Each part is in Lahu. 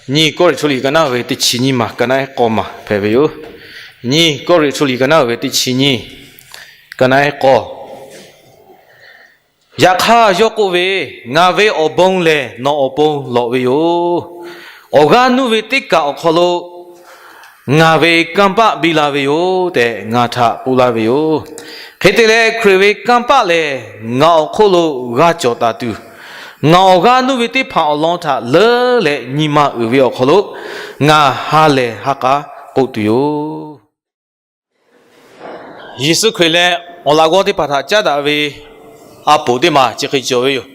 Nyiˇ Kawˇrenˍhtuˆ liꞈ ka naˉ ve teˇ chi nyiˇ maˬ, ka naˉ ehˉ k'awˇ maˬ hpehꞈ ve yoˬ. Nyiˇ Kawˇrenˍhtuˆ liꞈ ka naˉ ve teˇ chi nyiˇ, ka naˉ ehˉ k'awˇ. Yaꞈ hk'aˇ yawˇ k'oˆ ve, Ngaˬ ve awˬ bon lehˬ nawˬ awˬ pon lawꞈ ve yoˬ. Awˬ g'aˇ nuˇ ve teˇ kaˬ awˬ hk'aw lo ngaˬ ve kanˇ paˆ biˇ la ve yoˬ tehꞈ ngaˬ htaꞈ k'oˆ laˇ ve yoˬ. Hk'e te leh, Hkriꞈ ve kanˇ paˆ lehˬ ngaˬ awˬ hk'oˆ lo g'a cawˬ taˍ tuˬ, ngaˬ awˬ g'aˇ nuˇ ve teˇ hpaˍ awˬ lawn htaꞈ leuˉ leh nyi ma uiˍ ve awˬ hk'aw lo ngaˬ ha lehˬ ha k'aˉ k'oˆ tuˬ yoˬ. Yeˍsuˆ Hkriꞈ leh awˬ laꞈ g'awˇ teˇ hpaˍ htaꞈ caˉ daꞈ ve a poˍ teˇ maˬ chi hk'e cawˬ ve yoˬ.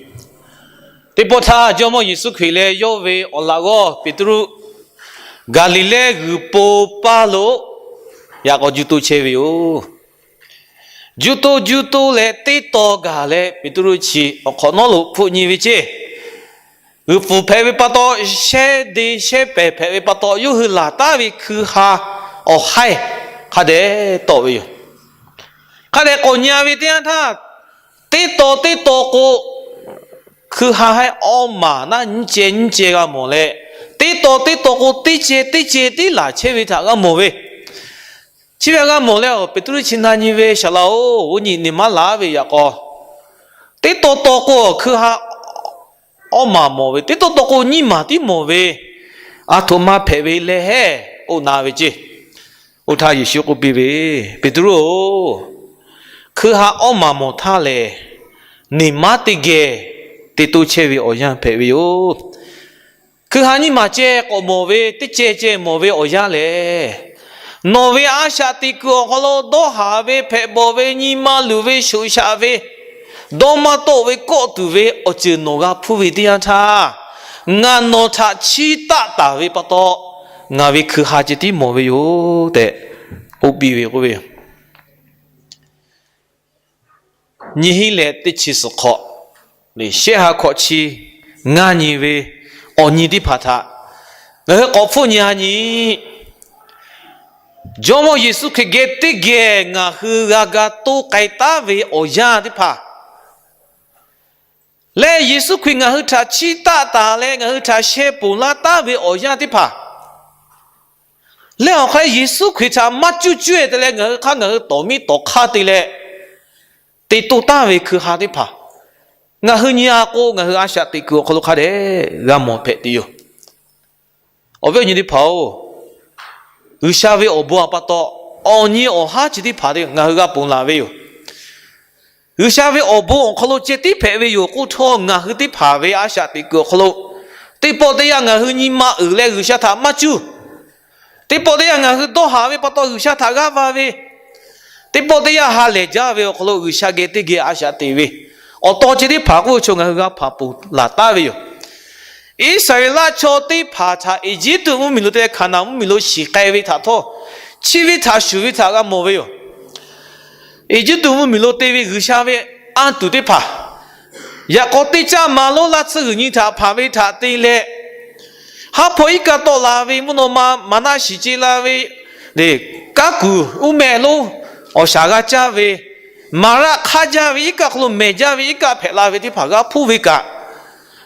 Teˇ pawˆ htaˇ, Jawˇmawˇ Yeˍsuˆ Hkriꞈ leh yawˇ ve awˬ laꞈ g'awˇ Peˍtruˆ Gaˍliˍlehˇ g'uiˬ po paˇ lo yaꞈ k'aw juˇ toˇ chehˇ ve yoˬ. Juˇ toˇ juˇ toˇ leh teˇ taw gaˬ leh, Peˍtruˆ chi awˬ hk'awꞈ nawˉ lo hpfuhˆ nyi ve ceˇ. G'uiˬ pfuhˍ hpehꞈ ve pa taw, shehˇ de shehˇ pehˍ hpehꞈ ve pa taw, yawˇ hui laˬ taˉ ve hkui ha awˬ haiˇ hk'a dehꞈ tawˆ ve yoˬ. Hk'a dehꞈ k'awꞈ nyi ve teˇ yanˇ htaˇ, teˇ taw teˇ taw k'o, hkui ha haiˇ awˇ maˬ naˉ nyiˇ ceh nyiˇ ceh g'a mawˬ leh, teˇ taw teˇ taw k'o, teˇ ceh teˇ ceh tiˉ laˬ chehˇ ve htaꞈ g'a mawˬ ve. Chi ve g'a mawˬ leh, Peˍtruˆ chi na nyi ve, Saˍ laꞈ-oˬ, oˇ nyi nyi maˇ laˇ ve yaꞈ k'aw, teˇ taw taw k'o hkui ha awˇ maˬ mawˬ ve, teˇ taw taw k'o nyiˇ maˬ tiˉ mawˬ ve, a htoꞈ ma hpehꞈ ve leh hehˉ k'oˆ na ve ceˇ. Oˇ htaˇ Yeˍsuˆ k'oˆ piˇ ve, Peˍtruˆ-oˬ, hkui ha awˇ maˬ mawˬ htaˇ lehˬ, nyi maˇ teˇ geh te toˇ chehˇ ve awˬ yanˇ hpehꞈ ve yoˬ. Hkui ha nyiˇ maˬ ceh k'awꞈ mawˬ ve, teˇ ceh ceh mawˬ ve awˬ yanˇ lehˬ, nawˬ ve a shaꞈ teꞈ kuiˬ awˬ hk'aw lo dawˇ haˍ ve, hpehꞈ bawˬ ve, nyi ma luˬ ve, shoꞈ shaꞈ ve, dawˇ maˇ tawˆ ve, kawˆ tuˬ ve awˬ ceuˬ nawˬ g'a hpuˇ ve teˇ yanˇ htaˇ, ngaˬ nawˬ htaꞈ chiˇ taˆ taˍ ve pa taw, ngaˬ ve hkui ha ceh tiˉ mawˬ ve yoˬ tehꞈ k'oˆ piˇ ve k'oˆ ve yoˬ. Nyiˇ hinˉ leh teˇ chi suhˍ hk'awꞈ, shehˆ ha hkawꞈ chi ngaˇ nyi ve awˬ nyi teˇ hpaˍ htaꞈ ngaˬ hui k'awꞈ hpfuhˆ nyi ha nyi. Jawˇmawˇ Yeˍsuˆ Hkriꞈ geh teˇ geh ngaˬ hui g'a ga toˇ k'ai taˉ ve awˬ yanˇ teˇ hpaˍ leh, Yeˍsuˆ Hkriꞈ ngaˬ hui htaꞈ chiˇ taˆ taˍ leh ngaˬ hui htaꞈ sheh ponˬ laˇ taˉ ve awˬ yanˇ teˇ hpaˍ leh, awˬ hk'aˇ Yeˍsuˆ Hkriꞈ htaꞈ maˇ cuˇ cuˇ-e te leh ngaˬ hui hk'aˇ ngaˬ hui tawˍ miˇ tawˍ hk'aˇ te leh te toˇ taˍ ve hkui ha teˇ hpaˍ ngaˬ hui nyi-a k'o, ngaˬ hui a shaꞈ teꞈ kuiˬ awˬ hk'aw lo hk'a dehꞈ g'a mawˬ hpehꞈ tuˬ yoˬ. Awˬ viˉ awˬ nyi teˇ hpaˍ-oˬ, G'uiˬsha ve awˬ bon awˬ pa taw awˬ nyi awˬ haˉ chi teˇ hpaˍ ngaˬ hui g'a ponˬ laˬ ve yoˬ. G'uiˬsha ve awˬ bon awˬ hk'aw lo ceh tiˉ hpehꞈ ve yoˬ k'oˆ htawˇ, ngaˬ hui teˇ hpaˍ ve a shaꞈ teꞈ kuiˬ awˬ hk'aw lo teˇ pawˆ teˇ yanˇ ngaˬ hui nyi ma uiˍ leh G'uiˬsha htaꞈ maˇ cuˇ. Teˇ pawˆ teˇ yanˇ ngaˬ hui dawˇ haˍ ve pa taw G'uiˬsha htaꞈ g'aˇ va ve, teˇ pawˆ teˇ yanˇ ha lehˬ jaˇ ve awˬ hk'aw lo G'uiˬsha geh teˇ geh a shaꞈ teꞈ ve, awˬ taw ceh teˇ hpaˍ k'oˆ ve chaw ngaˬ hui g'a hpanˍ ponˬ laˬ taˉ ve yoˬ. Iˉsaˍreˍlaˆ chaw teˇ hpaˍ htaꞈ Eˇjiˇtuꞈ mvuhˇmiˬ lo te leh Hkaˍnanˍ mvuhˇmiˬ lo shiˍ k'ai ve htaꞈ htawˇ, chi ve htaꞈ shuˍ ve htaꞈ g'a mawˬ ve yoˬ. Eˇjiˇtuꞈ mvuhˇmiˬ lo te ve G'uiˬsha ve anˇ tuˬ teˇ hpaˍ, yaꞈ k'aw teˇ caˇ ma lonˉ laˇ tsuhˇ g'uiˬ nyi htaꞈ hpanˍ ve htaꞈ te leh, haˉ hpawˇ iˉ kaˆ tawˆ la ve mvuhˇ naw ma maˍnaˆ shiˍ ce la ve, kanˉ kuˬ uˉ meh lonˉ awˬ shaˍ g'a caˇ ve, maˍraˆ hk'aˇ jaˇ ve iˉ kaˆ hk'aw lo mehˬ jaˇ ve iˉ kaˆ hpehꞈ la ve teˇ hpaˍ g'a hpuˇ ve kaꞈ,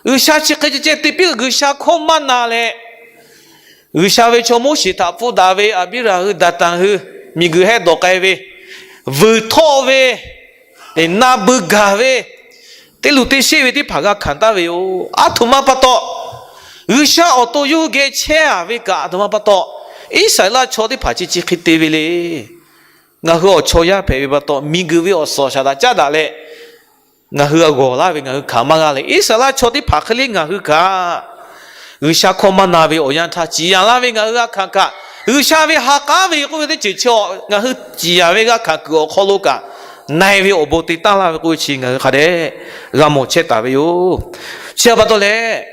G'uiˬsha chi hk'e ceh ceh te piˇ G'uiˬsha hkawˇ maˇ na leh, G'uiˬsha ve chaw Moˉseˍ htaꞈ hpfuhˆ daꞈ ve Aˍbiˇraˍheuˆ, Daˍtanˍ hui miˬguiˬ hehˆ dawˬ k'ai ve, vuiˬ htawˆ ve, na bui gaˬ ve, teˇ luˬ teˇ sheˆ ve teˇ hpaˍ g'a hkanˍ taˍ ve yoˬ. Aˬ htoꞈ ma pa taw, G'uiˬsha awˬ to yawˇ hui geh chehˇ-a ve kaꞈ, aˬ htoꞈ ma pa taw Iˉsaˍreˍlaˆ chaw teˇ hpaˍ chi chi hk'e te ve le. Ngaˬ hui awˬ chaw yaˇ hpehꞈ ve pa taw, miˬguiˬ ve awˬ suhˍ awˬ shaˍ htaꞈ caˉ daꞈ leh, ngaˬ hui g'a g'awˬ laˇ ve ngaˬ hui hkanˍ maˇ g'a leh, Iˉsaˍreˍlaˆ chaw teˇ hpaˍ hk'e le ngaˬ hui kaꞈ G'uiˬsha hkawˇ maˇ na ve awˬ yanˇ htaˇ ciˍ yanˍ laˇ ve ngaˬ hui g'a hkanˍ kaꞈ, G'uiˬsha ve ha k'aˉ ve k'oˆ ve teˇ ceuˬ chi ngaˬ hui ciˍ yanˍ ve g'a hkanˍ kuiˬ awˬ hk'aw lo kaꞈ, na-e ve awˬ bon te taˍ laˇ ve k'oˆ ve chi ngaˬ hui hk'a dehꞈ g'a mawˬ chehˇ taˍ ve yoˬ. Chi htaꞈ pa taw leh,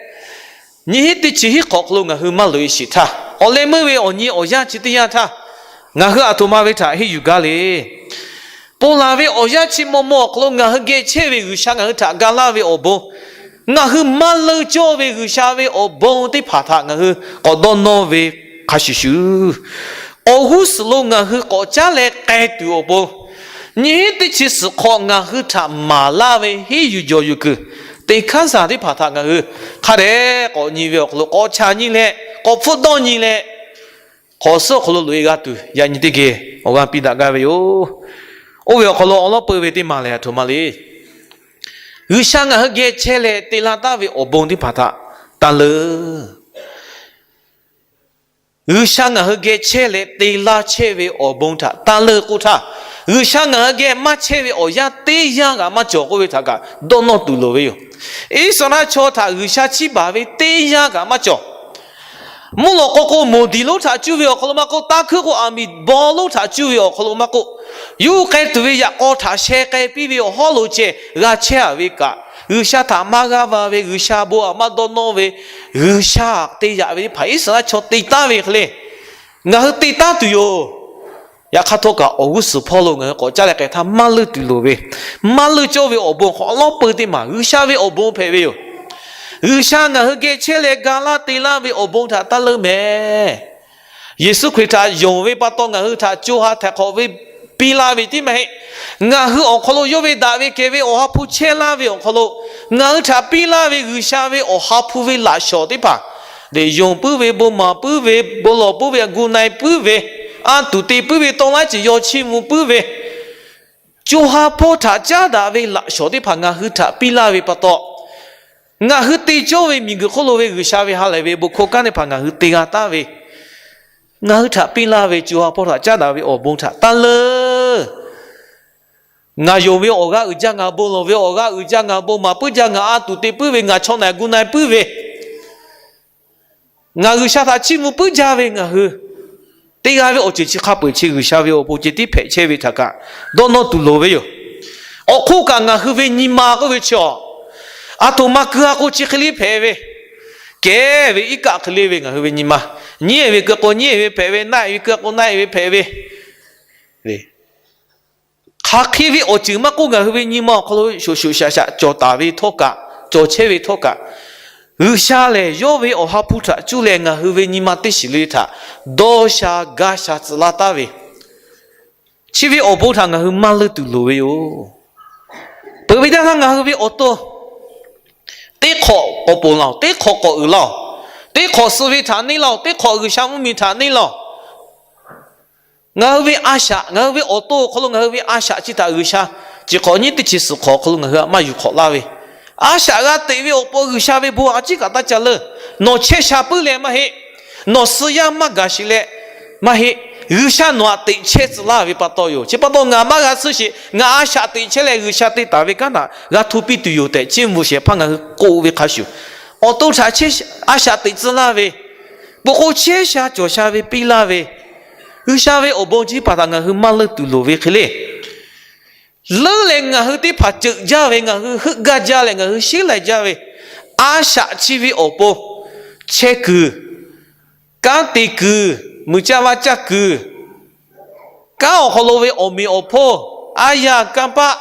nyiˇ hinˉ teˇ chi hinˉ hk'awꞈ hk'aw lo ngaˬ hui maˇ loꞈ-e shiˍ htaˇ, awˬ leh meuˇ ve awˬ nyi awˬ yanˇ chi teˇ yanˇ htaˇ, ngaˬ hui aˬ htoꞈ ma ve htaꞈ henˇ yuˬ gaˇ le. Ponˬ laˬ ve awˬ yanˇ chi maw maw awˬ hk'aw lo ngaˬ hui geh chehˇ ve G'uiˬsha ngaˬ hui htaꞈ ga laˇ ve awˬ bon, ngaˬ hui maˇ leuˇ cawˇ ve G'uiˬsha ve awˬ bon teˇ hpaˍ htaꞈ ngaˬ hui k'awꞈ dawˇ nawˇ ve hk'a shuˍ shuˍ, awˬ g'uˇ suhˍ lo ngaˬ hui k'awꞈ caˉ leh k'ai tuˬ awˬ pon, nyiˇ hinˉ teˇ chi suhˍ hk'aw ngaˬ hui htaꞈ maˍ laˇ ve henˇ yuˬ jawˬ yuˬ kuiˬ Teˇ hkanˉ shaˍ teˇ hpaˍ htaꞈ ngaˬ hui hk'a dehꞈ k'awꞈ nyi ve awˬ hk'aw lo, k'awꞈ chaꞈ nyi leh k'awꞈ hpfuhˆ dawˇ nyi leh, hk'awꞈ suhˉ awˬ hk'aw lo loꞈ-e g'a tuˬ yaꞈ nyi teˇ geh awˬ g'aˇ piˇ daꞈ gaˇ ve yoˬ. Oˇ ve awˬ hk'aw lo awˬ lawˉ peu ve teˇ maˬ lehˬ, aˬ htoꞈ ma le. G'uiˬsha ngaˬ hui geh chehˇ leh te laˇ taˍ ve awˬ bon teˇ hpaˍ htaꞈ taˇ leuˉ. G'uiˬsha ngaˬ hui geh chehˇ leh te laˇ chehˇ ve awˬ bon htaꞈ taˇ leuˉ k'oˆ htaˇ, G'uiˬsha ngaˬ hui geh maˇ chehˇ ve awˬ yanˇ teˇ yanˇ kaꞈ maˇ cawˬ k'oˆ ve htaꞈ kaꞈ dawˇ nawˇ tuˬ loˍ ve yoˬ. Iˉsaˍreˍlaˆ chaw htaꞈ G'uiˬsha chiˇ baˬ ve teˇ yanˇ kaꞈ maˇ cawˬ. Mvuhˇ lawꞈ k'aw k'o, moˍ diˍ lonˉ htaꞈ cuˇ ve awˬ hk'aw lo maˇ k'oˆ, tanˇ hkuinˉ k'o, aˬ miˍ baw lonˉ htaꞈ cuˇ ve awˬ hk'aw lo maˇ k'oˆ, yuˬ k'ai tuˬ ve yaꞈ k'aw htaꞈ sheh k'ai piˇ ve awˬ hawˉ lo ceh g'a chehˇ-a ve kaꞈ, G'uiˬsha htaꞈ maˇ g'aˇ va ve, G'uiˬsha bon aꞈ maˇ dawˇ nawˇ ve, G'uiˬsha te yaꞈ ve teˇ hpaˍ Iˉsaˍreˍlaˆ chaw te taˍ ve hk'e le, ngaˬ hui te taˍ tuˬ yoˬ. Yaꞈ hk'aˇ htawˇ kaꞈ awˬ g'uˇ suhˍ hpawˇ lo ngaˬ hui k'awꞈ caˇ leh k'ai htaˇ maˇ leuˉ tuˬ loˍ ve, maˇ leuˉ cawˇ ve awˬ bon hk'aw awˬ lawˉ peu teˇ maˬ G'uiˬsha ve awˬ bon hpehꞈ ve yoˬ. G'uiˬsha ngaˬ hui geh chehˇ leh ga laˇ te laˇ ve awˬ bon htaꞈ taˇ leuˉ mehˍ. Yeˍsuˆ Hkriꞈ htaꞈ yonˍ ve pa taw ngaˬ hui htaꞈ co ha htaiˍ hk'awꞈ ve piˇ laˇ ve tiˉ maˇ heˆ. Ngaˬ hui awˬ hk'aw lo yawˇ ve daꞈ ve kehˬ ve Awˬ ha hpu chehˇ laˇ ve awˬ hk'aw lo, ngaˬ hui htaꞈ piˇ laˇ ve G'uiˬsha ve Awˬ ha hpu ve laꞈ shawnˍ teˇ hpaˍ, lehˬ, yonˍ puiˉ ve, bon maˍ puiˉ ve, bon lawˬ puiˉ ve, gu na-e puiˉ ve, a tuˬ te puiˉ ve, tawˇ laiˉ ceuˬ yaw chiˇ mvuh puiˉ ve, co ha hpawˇ htaꞈ caˉ daꞈ ve laꞈ shawnˍ teˇ hpaˍ ngaˬ hui htaꞈ piˇ laˇ ve pa taw, ngaˬ hui te cawˇ ve miˬguiˬ hk'oˆ lo ve G'uiˬsha ve ha lehˬ ve bon hkawˇ kanˉ teˇ hpaˍ ngaˬ hui te g'a taˍ ve, ngaˬ hui htaꞈ piˇ laˇ ve co ha hpawˇ htaꞈ caˉ daꞈ ve awˬ bon htaꞈ taˇ leuˉ. Ngaˬ yonˍ ve awˬ g'aˇ uiˍ jaˇ, ngaˬ bon lawˬ ve awˬ g'aˇ uiˍ jaˇ, ngaˬ bon maˍ puiˉ jaˇ, ngaˬ a tuˬ te puiˉ ve, ngaˬ chaw naˬ gu na-e puiˉ ve, ngaˬ G'uiˬsha htaꞈ chiˇ mvuh puiˉ jaˇ ve ngaˬ hui te g'a ve awˬ ceuˬ chi hk'a peu-eˬ chi G'uiˬsha ve awˬ bon ceh tiˉ hpehꞈ chehˇ ve htaꞈ kaꞈ dawˇ nawˇ tuˬ loˍ ve yoˬ. Awˬ hk'oˆ kaꞈ ngaˬ hui ve nyi ma k'oˆ ve chi awˬ, aˬ htoꞈ ma keu-a k'o chi hk'e le hpehꞈ ve, kehˬ ve iˉ kaˆ hk'e le ve ngaˬ hui ve nyi ma, nyiˉ-e ve keu k'o nyiˉ-e ve hpehꞈ ve, naˆ-e ve keu k'o naˆ-e ve hpehꞈ ve, hk'aˬ hk'e ve awˬ ceuˬ maˇ k'oˆ, ngaˬ hui ve nyi ma awˬ hk'aw lo shoꞈ shoꞈ shaꞈ shaꞈ cawˬ taˍ ve htawˇ kaꞈ, cawˬ chehˇ ve htawˇ kaꞈ, G'uiˬsha lehˬ yawˇ ve Awˬ ha hpu htaꞈ cuˇ leh ngaˬ hui ve nyi ma teˇ shiˍ le htaꞈ dawˇ sha gaˇ sha tcuh laˇ taˍ ve, chi ve awˬ bon htaꞈ ngaˬ hui maˇ leuˉ tuˬ loˍ ve yoˬ. Peuˬ ve teˇ yanˇ ngaˬ hui ve awˬ to teˇ hk'awꞈ k'awꞈ ponˬ laˇ-oˬ, teˇ hk'awꞈ k'awꞈ uiˍ laˇ-oˬ, teˇ hk'awꞈ suh ve htaꞈ neˇ laˇ-oˬ, teˇ hk'awꞈ G'uiˬsha mvuhˇmiˬ htaꞈ neˇ laˇ-oˬ. Ngaˬ hui ve a shaꞈ, ngaˬ hui ve awˬ to awˬ hk'aw lo ngaˬ hui ve a shaꞈ chi htaꞈ G'uiˬsha chi hk'awꞈ nyiˉ teˇ chi suhˍ hk'awꞈ awˬ hk'aw lo ngaˬ hui htaꞈ maˇ yuˬ hk'awꞈ laˇ ve, a shaꞈ g'a teꞈ ve awˬ pon G'uiˬsha ve bon a ciˉ kaꞈ taˇ ca leuˉ. Nawˬ chehˇ sha puiˉ leh maˇ heˆ. Nawˬ suh yaˇ maˇ gaˬ sheˍ leh maˇ heˆ. G'uiˬsha nawˬ htaꞈ teꞈ chehˇ tcuh laˇ ve pa taw yoˬ. Chi pa taw ngaˬ maˇ g'a suh sheˍ, ngaˬ a shaꞈ teꞈ chehˇ leh G'uiˬsha te taˍ ve kanˉ htaꞈ g'a hto piˇ tuˬ yoˬ tehꞈ, chiˇ mvuh shehˍ hpaˇ ngaˬ hui k'oˆ ve hk'a shuˍ, awˬ to htaꞈ a shaꞈ teꞈ tcuh laˇ ve, peuˬ k'o chehˇ sha cawˬ sha ve piˇ laˇ ve, G'uiˬsha ve awˬ bon chi teˇ hpaˍ htaꞈ ngaˬ hui maˇ leuˉ tuˬ loˍ ve hk'e le. Leuˉ leh ngaˬ hui teˇ hpaˍ ceuꞈ jaˇ ve, ngaˬ hui heuˆ gaˇ jaˇ leh ngaˬ hui sheˉ lai jaˇ ve, a shaꞈ chi ve awˬ pon chehˇ kuiˬ, kanˉ te kuiˬ, muiˬ caˇ vaˇ caˇ kuiˬ, kanˉ awˬ hk'aw lo ve awˬ meꞈ awˬ hponˇ, a yaˇ kanˇ paˆ,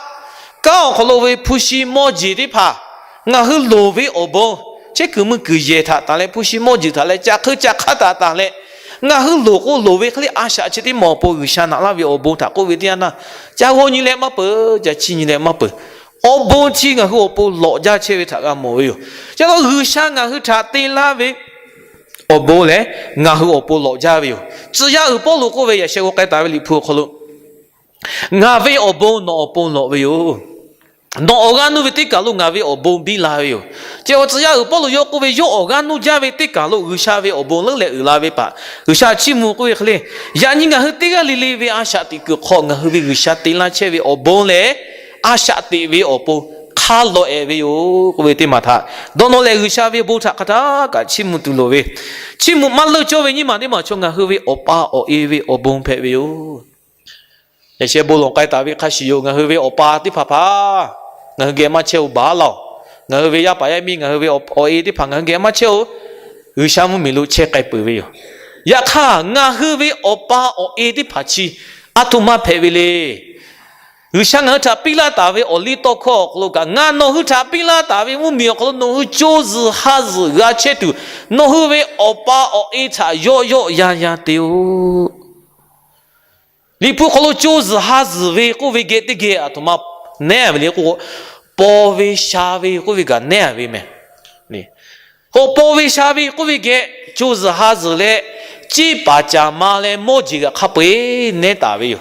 kanˉ awˬ hk'aw lo ve hpu shi mawˇ jeˬ teˇ hpaˍ, ngaˬ hui loˍ ve awˬ bon, chehˇ kuiˬ mui kuiˬ yehˬ htaꞈ tanˬ leh, hpu shi mawˇ jeˬ htaꞈ leh, ca hk'euˆ ca hk'aˉ htaꞈ tanˬ leh, ngaˬ hui loˍ k'o loˍ ve hk'e le, a shaꞈ chi teˇ maˬ awˬ pon G'uiˬsha naꞈ laˇ ve awˬ bon htaꞈ k'oˆ ve teˇ yanˇ naˇ, ca g'aw nyi leh maˇ peuˬ, ca chiˇ nyi leh maˇ peuˬ. Awˬ bon chi ngaˬ hui awˬ pon lawꞈ jaˇ chehˇ ve htaꞈ g'a mawˬ ve yoˬ. Chi pa taw G'uiˬsha ngaˬ hui htaꞈ te laˇ ve awˬ bon lehˬ, ngaˬ hui awˬ pon lawꞈ jaˇ ve yoˬ. Tcuh yaˇ uiˍ Pawˇluꞈ k'oˆ ve yaꞈ sheh g'aw k'ai taˍ ve Liꞈ hpu awˬ hk'aw lo, ngaˬ ve awˬ bon nawˬ awˬ pon lawꞈ ve yoˬ. Nawˬ awˬ g'aˇ nuˇ ve teˇ kaˬ lo ngaˬ ve awˬ bon biˇ la ve yoˬ. Chi pa tcuh yaˇ uiˍ Pawˇluꞈ yawˇ k'oˆ ve, yawˇ awˬ g'aˇ nuˇ jaˇ ve teˇ kaˬ lo G'uiˬsha ve awˬ bon leuˉ leh uiˍ la ve hpaˍ G'uiˬsha chiˇ mvuh k'oˆ ve hk'e le, yaꞈ nyi ngaˬ hui teˇ g'aˇ le le ve a shaꞈ teꞈ kuiˬ hk'aw ngaˬ hui ve G'uiˬsha te laˇ chehˇ ve awˬ bon lehˬ, a shaꞈ teꞈ ve awˬ pon hk'a lawꞈ-e ve yoˬ k'oˆ ve teˇ maˬ htaꞈ dawˇ nawˇ leh, G'uiˬsha ve bon htaꞈ hk'aˬ htaˇ kaꞈ chiˇ mvuh tuˬ loˍ ve, chiˇ mvuh maˇ leuˉ cawˇ ve nyiˇ maˬ teˇ maˬ chaw ngaˬ hui ve awˬ pa awˬ e ve awˬ bon hpehꞈ ve yoˬ. Yaꞈ sheh bon lawˬ k'ai taˍ ve hk'a shuˍ yoˬ. Ngaˬ hui ve awˬ pa teˇ hpaˍ hpaˍ ngaˬ hui geh maˇ chehˇ-oˬ baˬ laˇ-oˬ. Ngaˬ hui ve yaˇ paˍ yaˇ miˇ ngaˬ hui ve awˬ e teˇ hpaˍ ngaˬ hui geh maˇ chehˇ-oˬ. G'uiˬsha mvuhˇmiˬ lo chehˇ k'ai peuˬ ve yoˬ. Yaꞈ hk'aˇ ngaˬ hui ve awˬ pa awˬ e teˇ hpaˍ chi a htoꞈ ma hpehꞈ ve le. G'uiˬsha ngaˬ hui htaꞈ piˇ laˇ taˍ ve awˬ liˇ tawˇ hkawˇ awˬ hk'aw lo kaꞈ, ngaˬ nawˬ hui htaꞈ piˇ laˇ taˍ ve mvuhˇmiˬ awˬ hk'aw lo nawˬ hui co zuhˬ ha zuhˬ g'a chehˇ tuˬ, nawˬ hui ve awˬ pa awˬ e htaꞈ yawˆ yawˆ yan yan te-oˬ. Liꞈ hpu hk'aw lo co zuhˬ ha zuhˬ ve k'oˆ ve geh teˇ geh aˬ htoꞈ ma neˉ ve le k'o, paw ve sha ve k'oˆ ve kaꞈ nehˉ a ve mehˬ. K'o paw ve sha ve k'oˆ ve geh co zuhˬ ha zuhˬ leh, ceˇ paˍ caˍ ma leh mawˇ jeˬ g'aꞈ hk'a peu-eˬ nehˉ taˍ ve yoˬ.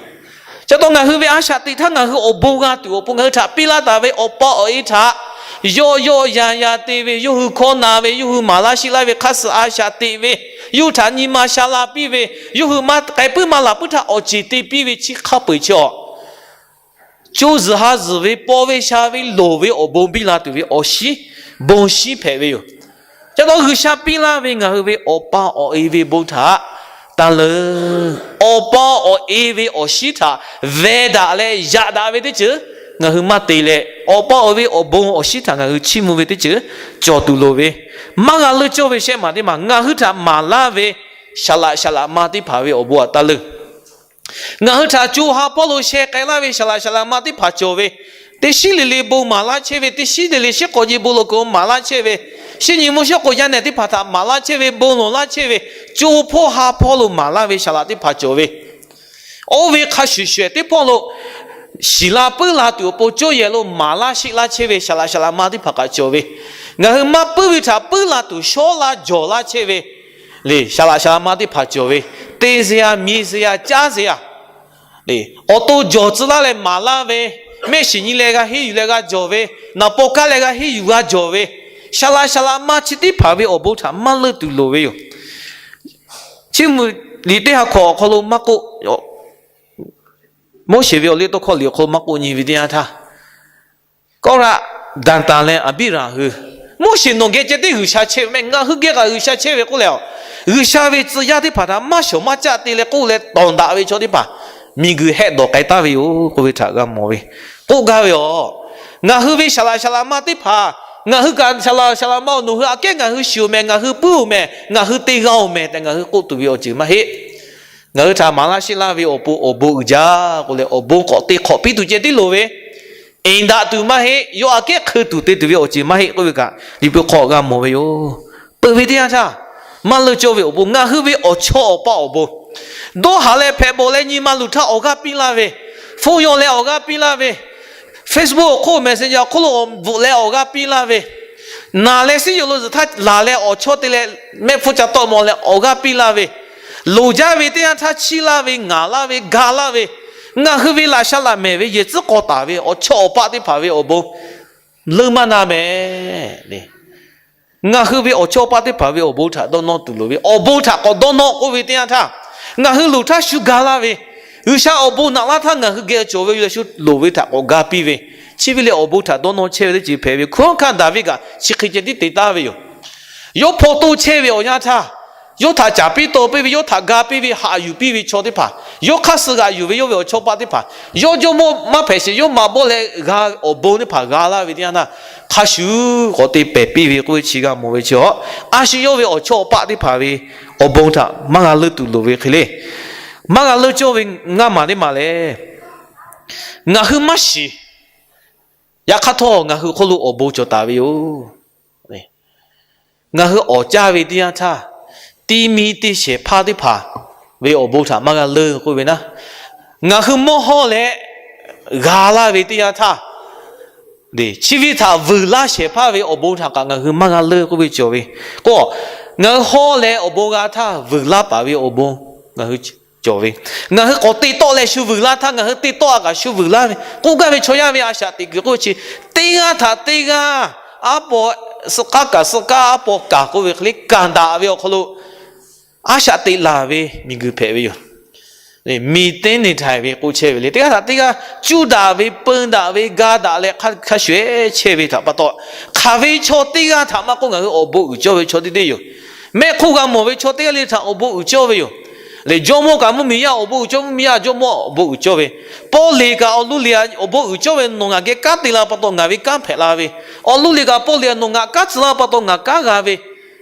Chi pa taw ngaˬ hui ve a shaꞈ teꞈ htaˇ ngaˬ hui awˬ bon g'a tuˬ awˬ pon ngaˬ hui htaꞈ piˇ laˇ taˍ ve awˬ pa awˬ e htaꞈ yawˆ yawˆ yan yan te ve, yawˇ hui hkawˇ na ve, yawˇ hui maˍ laˇ sheˆ laˇ ve hk'a suhˍ a shaꞈ teꞈ ve, yawˇ hui htaꞈ nyi ma sha la piˇ ve, yawˇ hui maˇ k'ai puiˉ maˇ laˬ puiˉ htaꞈ awˬ ceˬ te piˇ ve chi hk'a peu-eˬ chi awˬ co zuhˬ ha zuhˬ ve paw ve sha ve loˍ ve awˬ bon biˇ la tuˬ ve awˬ shinˉ bon shinˉ hpehꞈ ve yoˬ. Chi pa taw G'uiˬsha piˇ laˇ ve ngaˬ hui ve awˬ pa awˬ e ve bon htaꞈ taˇ leuˉ. Awˬ pa awˬ e ve awˬ shinˉ htaꞈ veh daꞈ leh yaꞈ daꞈ ve teˇ ceuˬ ngaˬ hui maˇ te leh, awˬ pa awˬ e ve awˬ bon awˬ shinˉ htaꞈ ngaˬ hui chiˇ mvuh ve teˇ ceuˬ cawˬ tuˬ loˍ ve, maˇ g'a leuˇ cawˇ ve shehˆ maˬ teˇ maˬ ngaˬ hui htaꞈ maˍ laˇ ve saˍ laꞈ saˍ laꞈ ma teˇ hpaˍ ve awˬ bon htaꞈ taˇ leuˉ. Ngaˬ hui htaꞈ co ha hpawˇ lo sheh k'ai laˇ ve saˍ laꞈ saˍ laꞈ ma teˇ hpaˍ cawˬ ve, teˇ shinˉ le le bon maˍ laˇ chehˇ ve, teˇ shinˉ le le shiˉ k'awꞈ je bon lo k'o maˍ laˇ chehˇ ve, shinˉ nyi mvuhˇ shawˉ k'o yaˇ nehˬ teˇ hpaˍ htaꞈ maˍ laˇ chehˇ ve, bon lawˬ laˇ chehˇ ve, co hpawˇ ha hpawˇ lo maˍ laˇ ve saˍ laꞈ teˇ hpaˍ cawˬ ve, oˇ ve hk'a shuˍ shuˍ teˇ hpawˇ lo shiˍ la puiˉ la tuˬ awˬ pon cawˇ yehˬ lo maˍ laˇ sheˆ laˇ chehˇ ve saˍ laꞈ saˍ laꞈ ma teˇ hpaˍ kaꞈ cawˬ ve, ngaˬ hui maˇ puiˉ ve htaꞈ puiˉ la tuˬ shawˉ laˇ jawˬ laˇ chehˇ ve le, saˍ laꞈ saˍ laꞈ ma teˇ hpaˍ cawˬ ve, te ze a, mi ze a, caˉ ze a, awˬ to jawˬ tcuh laˇ leh maˍ laˇ ve, mehˆ shiˍ nyi leh g'a henˇ yuˬ leh g'a jawˬ ve, naˍ paw kaˉ leh g'a henˇ yuˬ g'a jawˬ ve, saˍ laꞈ saˍ laꞈ ma chi teˇ hpaˍ ve awˬ bon htaꞈ maˇ leuˇ tuˬ loˍ ve yoˬ. Chi mvuhˇ liꞈ teˇ ha hkawꞈ awˬ hk'aw lo maˇ k'oˆ, Moˉseˍ ve awˬ liˇ tawˇ hkawˇ liꞈ awˬ hk'aw lo maˇ k'oˆ nyi ve teˇ yanˇ htaˇ, Kawˇraˆ, Daˍtanˍ leh Aˍbiˇraˍ hui, Moˉseˍ nawˬ geh ceh tiˉ G'uiˬsha chehˇ ve mehˆ, ngaˬ hui geh kaꞈ G'uiˬsha chehˇ ve k'oˆ leh, G'uiˬsha ve tcuh yaˇ teˇ hpaˍ htaꞈ maˇ shawˍ maˇ caˆ te leh k'oˆ leh tawˍ daꞈ ve chaw teˇ hpaˍ miˬguiˬ hehˆ dawˬ k'ai taˍ ve yoˬ k'oˆ ve htaꞈ g'a mawˬ ve, k'oˆ gaˇ ve yoˬ. Ngaˬ hui ve saˍ laꞈ saˍ laꞈ ma teˇ hpaˍ, ngaˬ hui kaꞈ saˍ laꞈ saˍ laꞈ ma nawˬ hui aꞈ kehˉ ngaˬ hui shiˍ oˬ mehˍ, ngaˬ hui puiˉ oˬ mehˍ, ngaˬ hui te g'a oˬ mehˍ tehꞈ ngaˬ hui k'oˆ tuˬ ve awˬ ceuˬ maˇ heˆ. Ngaˬ hui htaꞈ maˍ laˇ sheˆ laˇ ve awˬ pon awˬ bon uiˍ jaˇ k'oˆ leh, awˬ bon k'awꞈ te hk'awꞈ piˇ tuˬ ceh tiˉ loˍ ve, eˍ daꞈ tuˬ maˇ heˆ, yawˇ aꞈ kehˉ hkui tuˬ te tuˬ ve awˬ ceuˬ maˇ heˆ k'oˆ ve kaꞈ, Liꞈ hpu hk'aw g'a mawˬ ve yoˬ. Peuˬ ve teˇ yanˇ htaˇ, maˇ leuˇ cawˇ ve awˬ bon, ngaˬ hui ve awˬ chawˇ awˬ paˆ awˬ bon, dawˇ haˍ leh hpehꞈ bawˬ leh nyi ma luˬ htaˇ awˬ g'aˇ piˇ laˇ ve, hpoˇ yaw leh awˬ g'aˇ piˇ laˇ ve, Facebook awˬ hk'oˆ Messenger awˬ hk'oˆ lo bvuhꞈ leh awˬ g'aˇ piˇ laˇ ve, naˬ leh siˉ yoˬ lo zuhˬ htaˇ laˬ leh awˬ chawˇ te leh mehˆ hpfuhˇ ca tawˆ maw leh awˬ g'aˇ piˇ laˇ ve, loˍ jaˇ ve teˇ yanˇ htaˇ chiˇ laˇ ve, ngaˬ laˇ ve, ga laˇ ve, ngaˬ hui ve laꞈ sha laꞈ mehˍ ve yehˬ tcuhˉ k'aw taˍ ve awˬ chawˇ awˬ paˆ teˇ hpaˍ ve awˬ bon leuˇ maˇ na mehˍ. Ngaˬ hui ve awˬ chawˇ paˆ teˇ hpaˍ ve awˬ bon htaꞈ dawˇ nawˇ tuˬ loˍ ve, awˬ bon htaꞈ k'awꞈ dawˇ nawˇ k'oˆ ve teˇ yanˇ htaˇ, ngaˬ hui luˬ htaˇ shu ga laˇ ve, G'uiˬsha awˬ bon naꞈ laˇ htaˇ ngaˬ hui geh cawˬ ve yoˬ leh shu loˍ ve htaꞈ k'awꞈ ga piˇ ve, chi ve lehˬ awˬ bon htaꞈ dawˇ nawˇ chehˇ ve teˇ ceuˬ hpehꞈ ve. Hkunˉ hawˉ hkanˇ Daˍviˆ kaꞈ chi hk'e ceh tiˉ te taˍ ve yoˬ. Yawˇ hpaw toˇ chehˇ ve awˬ yanˇ htaˇ, yawˇ htaꞈ caˍ piˇ taw piˇ ve, yawˇ htaꞈ ga piˇ ve, haꞈ yuˬ piˇ ve chaw teˇ hpaˍ, yawˇ hk'aˇ suh g'aꞈ yuˬ ve yawˇ ve awˬ chawˇ paˆ teˇ hpaˍ, yawˇ jawˇmawˇ maˇ hpehꞈ sheˍ, yawˇ maꞈ bawˆ leh g'a awˬ bon teˇ hpaˍ g'a laˇ ve teˇ yanˇ htaˇ, hk'a shuˍ k'awꞈ te pehˍ piˇ ve k'oˆ ve chi g'a mawˬ ve chi a, a shu yawˇ ve awˬ chawˇ awˬ paˆ teˇ hpaˍ ve awˬ bon htaꞈ maˇ g'a leuˇ tuˬ loˍ ve hk'e le. Maˇ g'a leuˇ cawˇ ve ngaˇ maˬ teˇ maˬ lehˬ, ngaˬ hui maˇ shiˍ. Yaꞈ hk'aˇ htawˇ ngaˬ hui hk'oˆ lo awˬ bon cawˬ taˍ ve yoˬ. Ngaˬ hui awˍ caˇ ve teˇ yanˇ htaˇ, teˇ miˇ teˇ shehˍ hpaˇ teˇ hpaˍ ve awˬ bon htaꞈ maˇ g'a leuˇ k'oˆ ve naˉ, ngaˬ hui mawˇ hawˇ leh g'a laˇ ve teˇ yanˇ htaˇ, chi ve htaꞈ vuiˬ laˇ shehˍ hpaˇ ve awˬ bon htaꞈ kaꞈ ngaˬ hui maˇ g'a leuˇ k'oˆ ve cawˬ ve k'o, ngaˬ hui hawˇ leh awˬ bon g'a htaˇ vuiˬ laˇ paˍ ve awˬ bon ngaˬ hui cawˬ ve. Ngaˬ hui k'awꞈ te tawˆ leh shu vuiˬ laˇ htaˇ, ngaˬ hui te tawˆ a kaꞈ shu vuiˬ laˇ ve k'oˆ gaˇ ve chaw yaˇ ve a shaꞈ teꞈ kuiˬ k'oˆ ve chi, teˇ g'aˇ htaꞈ teˇ g'aˇ, aˉ paw suh k'aˉ kaꞈ suh k'aˉ, aˉ paw kaˬ k'oˆ ve hk'e le kanˍ daꞈ ve awˬ hk'aw lo a shaꞈ teꞈ laˬ ve miˬguiˬ hpehꞈ ve yoˬ. Miˬ teˇ neˇ htaiˍ ve k'oˆ chehˇ ve le, teˇ g'aˇ htaꞈ teˇ g'aˇ cuˇ daꞈ ve, peun daꞈ ve, ga daꞈ leh hk'a shuˍ ehˉ chehˇ ve htaꞈ pa taw, hk'aˬ ve chaw teˇ g'aˇ htaꞈ maˇ k'oˆ ngaˬ hui awˬ bon uiˍ cawˇ ve chaw teˇ deˇ yoˬ. Mehˆ hk'oˆ g'a mawˬ ve chaw teˇ g'aˇ le htaꞈ awˬ bon uiˍ cawˇ ve yoˬ. Lehˬ, jawˇmawˇ kaꞈ mvuhˇmiˬ yaˇ awˬ bon uiˍ cawˇ, mvuhˇmiˬ yaˇ jawˇmawˇ awˬ bon uiˍ cawˇ ve, pawˇ leˬ kaꞈ awˬ luˇ leˬ awˬ bon uiˍ cawˇ ve, nawˬ ngaˬ geh kanˉ te la pa taw ngaˬ ve kanˉ hpehꞈ la ve, awˬ luˇ leˬ kaꞈ pawˇ leˬ nawˬ ngaˬ kanˉ tcuh laˇ pa taw ngaˬ kanˉ g'a ve,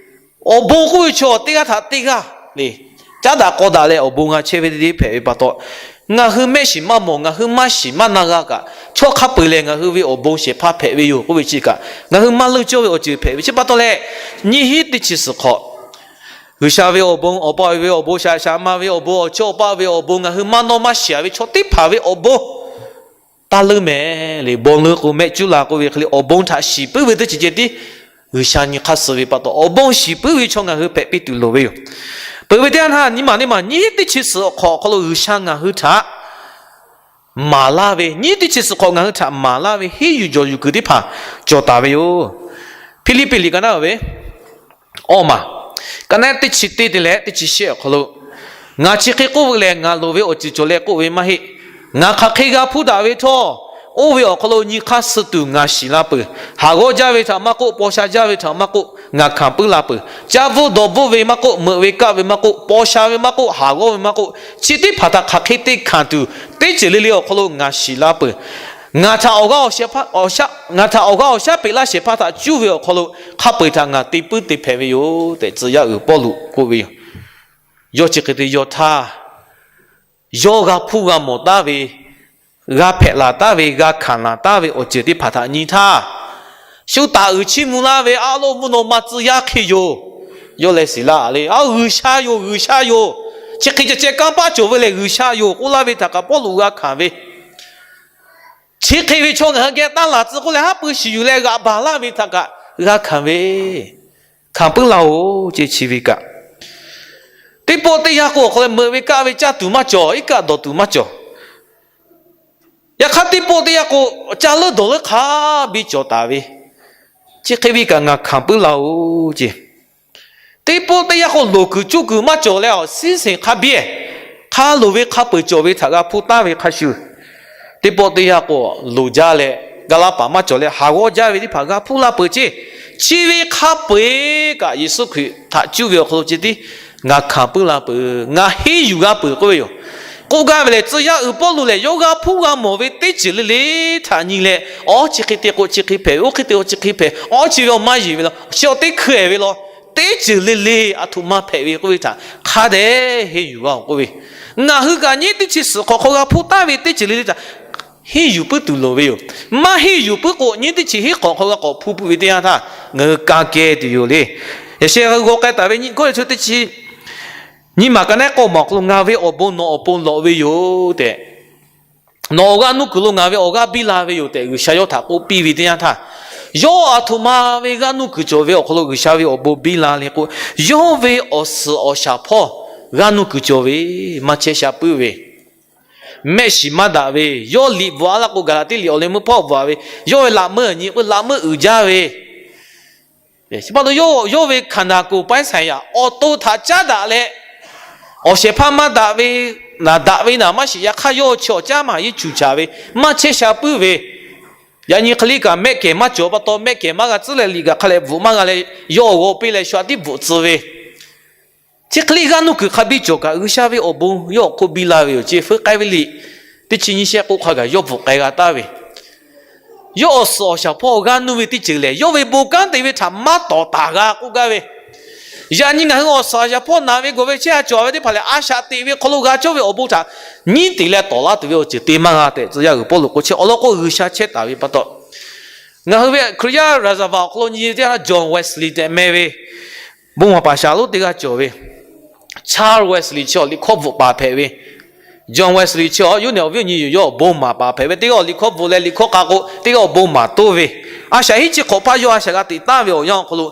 awˬ bon k'oˆ ve chaw teˇ g'aˇ htaꞈ teˇ g'aˇ le, caˉ daꞈ k'aw daꞈ leh awˬ bon g'a chehˇ ve teˇ deˇ hpehꞈ ve pa taw, ngaˬ hui mehˆ shiˍ maˇ mawˬ, ngaˬ hui maˇ shiˍ maˇ na g'a kaꞈ, chaw hk'a peu-eˬ lehˬ ngaˬ hui ve awˬ bon shehˍ hpaˇ hpehꞈ ve yoˬ k'oˆ ve chi kaꞈ, ngaˬ hui maˇ leuˇ cawˇ ve awˬ ceuˬ hpehꞈ ve chi pa taw leh, nyiˇ hinˉ teˇ chi suhˍ hk'aw G'uiˬsha ve awˬ bon, awˬ pa awˬ e ve awˬ bon, shaˍ shaˍ ma ve awˬ bon, awˬ chawˇ awˬ paˆ ve awˬ bon, ngaˬ hui maˇ nawˇ maˇ shiˍ ve chaw teˇ hpaˍ ve awˬ bon Aˉ leuˉ mehˍ le, bon leuˉ k'o mehˆ cuˉ la k'oˆ ve hk'e le, awˬ bon htaꞈ shiˍ puiˉ ve teˇ ceuˬ ceh tiˉ G'uiˬsha nyi hk'aˇ suh ve pa taw, awˬ bon shiˍ puiˉ ve chaw ngaˬ hui hpehꞈ piˇ tuˬ loˍ ve yoˬ. Peuˬ ve teˇ yanˇ htaˇ, nyi maˬ neˇ maˬ nyiˉ teˇ chi suhˍ awˬ hk'aw lo G'uiˬsha ngaˬ hui htaꞈ maˍ laˇ ve, nyiˉ teˇ chi suhˍ hk'aw ngaˬ hui htaꞈ maˍ laˇ ve henˇ yuˬ jawˬ yuˬ kuiˬ teˇ hpaˍ cawˬ taˍ ve yoˬ. Hpiˇliˇpiˆ liꞈ ka naˉ ve awˇ maˬ, ka naˉ teˇ chi teˇ te leh teˇ chi shehˆ awˬ hk'aw lo, ngaˬ chi hk'e k'oˆ ve lehˬ, ngaˬ loˍ ve awˬ ceuˬ cawˬ leh k'oˆ ve maˇ heˆ. Ngaˬ hk'aˬ hk'e g'a hpuˇ daꞈ ve htawˇ, oˇ ve awˬ hk'aw lo nyi hk'aˇ suh tuˬ ngaˬ shiˍ la peuˬ. Haˍ g'awˇ jaˇ ve htaꞈ maˇ k'oˆ, paw sha jaˇ ve htaꞈ maˇ k'oˆ, ngaˬ hkanˍ puiˉ la peuˬ. Caˇ bvuhˆ dawˬ bvuhˆ ve maˇ k'oˆ, meuꞈ ve kaˆ ve maˇ k'oˆ, paw sha ve maˇ k'oˆ, haˍ g'awˇ ve maˇ k'oˆ, chi teˇ hpaˍ htaꞈ hk'aˬ hk'e te hkanˍ tuˬ, teˇ ceuˬ le le awˬ hk'aw lo ngaˬ shiˍ la peuˬ. Ngaˬ htaꞈ awˬ g'aˇ awˬ shaˉ peꞈ laˇ shehˍ hpaˇ htaꞈ cuˇ ve awˬ hk'aw lo hk'a peu-eˬ htaꞈ ngaˬ te puiˉ te hpehꞈ ve yoˬ tehꞈ, tcuh yaˇ uiˍ Pawˇluꞈ k'oˆ ve yoˬ. Yawˇ chi hk'e te yaw htaˇ, yawˇ g'a hpuˇ g'a mawˬ taˉ ve, g'a hpehꞈ laˬ taˉ ve, g'a hkanˍ laˬ taˉ ve awˬ ceuˬ teˇ hpaˍ htaꞈ nyi htaˇ, shu taˍ uiˍ chiˇ mvuh laˇ ve aˉ loˆ mvuhˇ naw ma tcuh yaˇ hk'e yoˬ. Yawˇ leh shiˍ laˇ le, Aˉ, G'uiˬsha yoˬ, G'uiˬsha yoˬ. Chi hk'e ceh ceh kanˇ paˆ cawˬ ve lehˬ G'uiˬsha yoˬ k'oˆ laˇ ve htaꞈ kaꞈ Pawˇluꞈ g'a hkanˍ ve, chi hk'e ve chaw ngaˬ hui geh taˇ laˬ tcuh k'oˆ leh haˉ pui shiˍ yuˬ leh g'aꞈ baˬ laˇ ve htaꞈ kaꞈ g'a hkanˍ ve, hkanˍ puiˉ laˇ-oˬ ce. Chi ve kaꞈ, teˇ pawˆ teˇ yanˇ k'o awˬ hk'aw lo meuꞈ ve kaˆ ve caˇ tuˬ maˇ cawˬ, iˉ kaˆ dawˬ tuˬ maˇ cawˬ. Yaꞈ hk'aˇ, teˇ pawˆ teˇ yanˇ k'o caˇ leuˉ dawˬ leuˉ hk'a biˇ cawˬ taˍ ve, chi hk'e ve kaꞈ ngaˬ hkanˍ puiˉ laˇ-oˬ ce. Teˇ pawˆ teˇ yanˇ k'o loˍ kuiˬ cuˇ kuiˬ maˇ cawˬ leh, awˬ siˉ seˍ hk'a biˇ, hk'a loˍ ve hk'a peu-eˬ cawˬ ve htaꞈ g'a hpuˇ taˍ ve hk'a shuˍ, teˇ pawˆ teˇ yanˇ k'o loˍ jaˇ leh, ga laˇ paˍ maˇ cawˬ leh, haˍ g'awˇ jaˇ ve teˇ hpaˍ g'a hpuˇ laˇ peuˬ ce. Chi ve hk'a peu-eˬ kaꞈ Yeˍsuˆ Hkriꞈ htaꞈ cuˇ ve awˬ hk'aw lo ceh tiˉ ngaˬ hkanˍ puiˉ laˇ peuˬ, ngaˬ henˇ yuˬ g'a peuˬ k'oˆ ve yoˬ. K'oˆ gaˇ ve lehˬ, tcuh yaˇ uiˍ Pawˇluꞈ lehˬ, yawˇ g'a hpuˇ g'a mawˬ ve teˇ ceuˬ le le htaꞈ nyi leh, awˉ, chi hk'e te k'o chi hk'e hpehꞈ ve, oˇ hk'e te k'o chi hk'e hpehꞈ, awˉ, chi ve awˬ maˇ yeˬ ve law, chi awˬ teˇ hkui-ehˍ ve law, teˇ ceuˬ le le aˬ htoꞈ ma hpehꞈ ve k'oˆ ve htaꞈ hk'a dehꞈ henˇ yuˬ g'a-oˬ k'oˆ ve, ngaˬ hui kaꞈ nyiˉ teˇ chi suhˍ hk'awꞈ hk'aw g'a hpuˇ taˍ ve teˇ ceuˬ le le htaꞈ henˇ yuˬ puiˉ tuˬ loˍ ve yoˬ. Maˇ henˇ yuˬ puiˉ k'o, nyiˉ teˇ chi hinˉ hk'awꞈ hk'aw g'a k'awꞈ hpuˇ puiˉ ve teˇ yanˇ htaˇ, ngaˬ hui ka keh tuˬ yoˬ le. Yaꞈ sheh g'a g'aw k'ai taˍ ve nyi Kawˇrenˍhtuˆ teˇ chi nyi maˬ ka naˉ k'awˇ maˬ awˬ hk'aw lo, Ngaˬ ve awˬ bon nawˬ awˬ pon lawꞈ ve yoˬ tehꞈ, nawˬ awˬ g'aˇ nuˇ kuiˬ lo ngaˬ ve awˬ g'aˇ biˇ la ve yoˬ tehꞈ, G'uiˬsha yawˇ htaꞈ k'oˆ piˇ ve teˇ yanˇ htaˇ, yawˇ aˬ htoꞈ ma ve g'aˇ nuˇ kuiˬ cawˬ ve awˬ hk'aw lo G'uiˬsha ve awˬ bon biˇ la le k'o, yawˇ ve awˬ suhˍ awˬ shaˍ hpawˇ g'aˇ nuˇ kuiˬ cawˬ ve, maˇ chehˇ sha puiˉ ve, mehˆ shiˍ maˇ daꞈ ve, yawˇ liꞈ bvuhꞈ-a laˇ k'o, Gaˍlaˍtiˆ liꞈ awˬ leh meuˇ hpawˇ bvuhꞈ-a ve, yawˇ ve laꞈ meuˇ nyi k'o laꞈ meuˇ uiˍ jaˇ ve, pa taw yawˇ ve ခန္ဓာကိုယ်ပိုင်းဆိုင်ရာ awˬ to htaꞈ caˉ daꞈ leh, awˬ shehˍ hpaˇ maˇ daꞈ ve, naˍ daꞈ ve naˍ maˇ shiˍ, yaꞈ hk'aˇ yawˇ chi awˬ caˉ maˇ yeˇ cuˬ caˍ ve, maˇ chehˇ sha puiˉ ve, yaꞈ nyi hk'e le kaꞈ mehˆ kehˬ maˇ cawˬ pa taw, mehˆ kehˬ maˇ g'a tcuhˉ leh liꞈ kaꞈ hk'a leh bvuhꞈ maˇ g'a leh, yawˇ awˬ g'aw piˇ leh shu aꞈ tiˉ bvuhꞈ tcuh ve, chi hk'e le g'aˇ nuˇ kuiˬ hk'a biˇ cawˬ kaꞈ, G'uiˬsha ve awˬ bon yawˇ awˬ hk'oˆ biˇ la ve yoˬ ce. Feuˉ k'ai ve liꞈ teˇ chi nyiˇ shehˆ k'oˆ hk'a gaˬ yawˇ bvuhꞈ k'ai g'a taˍ ve, yawˇ awˬ suhˍ awˬ shaˍ hpawˇ g'aˇ nuˇ ve teˇ ceuˬ lehˬ, yawˇ ve bon kanˉ te ve htaꞈ maˇ tawˍ taˍ g'a k'oˆ gaˇ ve, yaꞈ nyi ngaˬ hui awˬ suhˍ awˬ shaˍ hpawˇ naˬ ve gawˬ ve chehˇ ha cawˬ ve teˇ hpaˍ lehˬ, a shaꞈ teꞈ ve hk'aw lo g'a cawˇ ve awˬ bon htaꞈ nyiˉ te leh tawˍ laˇ tuˬ ve awˬ ceuˬ te maˇ g'a tehꞈ, tcuh yaˇ uiˍ Pawˇluꞈ k'oˆ chehˇ. Awˬ lawn k'o, G'uiˬsha chehˇ taˍ ve pa taw, ngaˬ hui ve Hkriꞈ yaˇ ရာဇဝင် awˬ hk'aw lo nyi ve teˇ yanˇ, John Wesley tehꞈ meh ve bon maˍ paˍ shaˍ lonˉ teˇ g'aˇ cawˬ ve, Charles Wesley chi awˬ liꞈ hkawˇ bvuhꞈ paˍ hpehꞈ ve, John Wesley chi awˬ yawˇ nehˬ awˬ viˉ awˬ nyi yoˬ, yawˇ awˬ bon maˍ paˍ hpehꞈ ve, teˇ g'aˇ awˬ liꞈ hkawˇ bvuhꞈ leh liꞈ hkawˇ k'a k'o, teˇ g'aˇ awˬ bon maˍ toˇ ve, a shaꞈ hiˉ chi hk'awꞈ hpaˇ yawˇ a shaꞈ g'a teꞈ taˍ ve awˬ yanˇ awˬ hk'aw lo,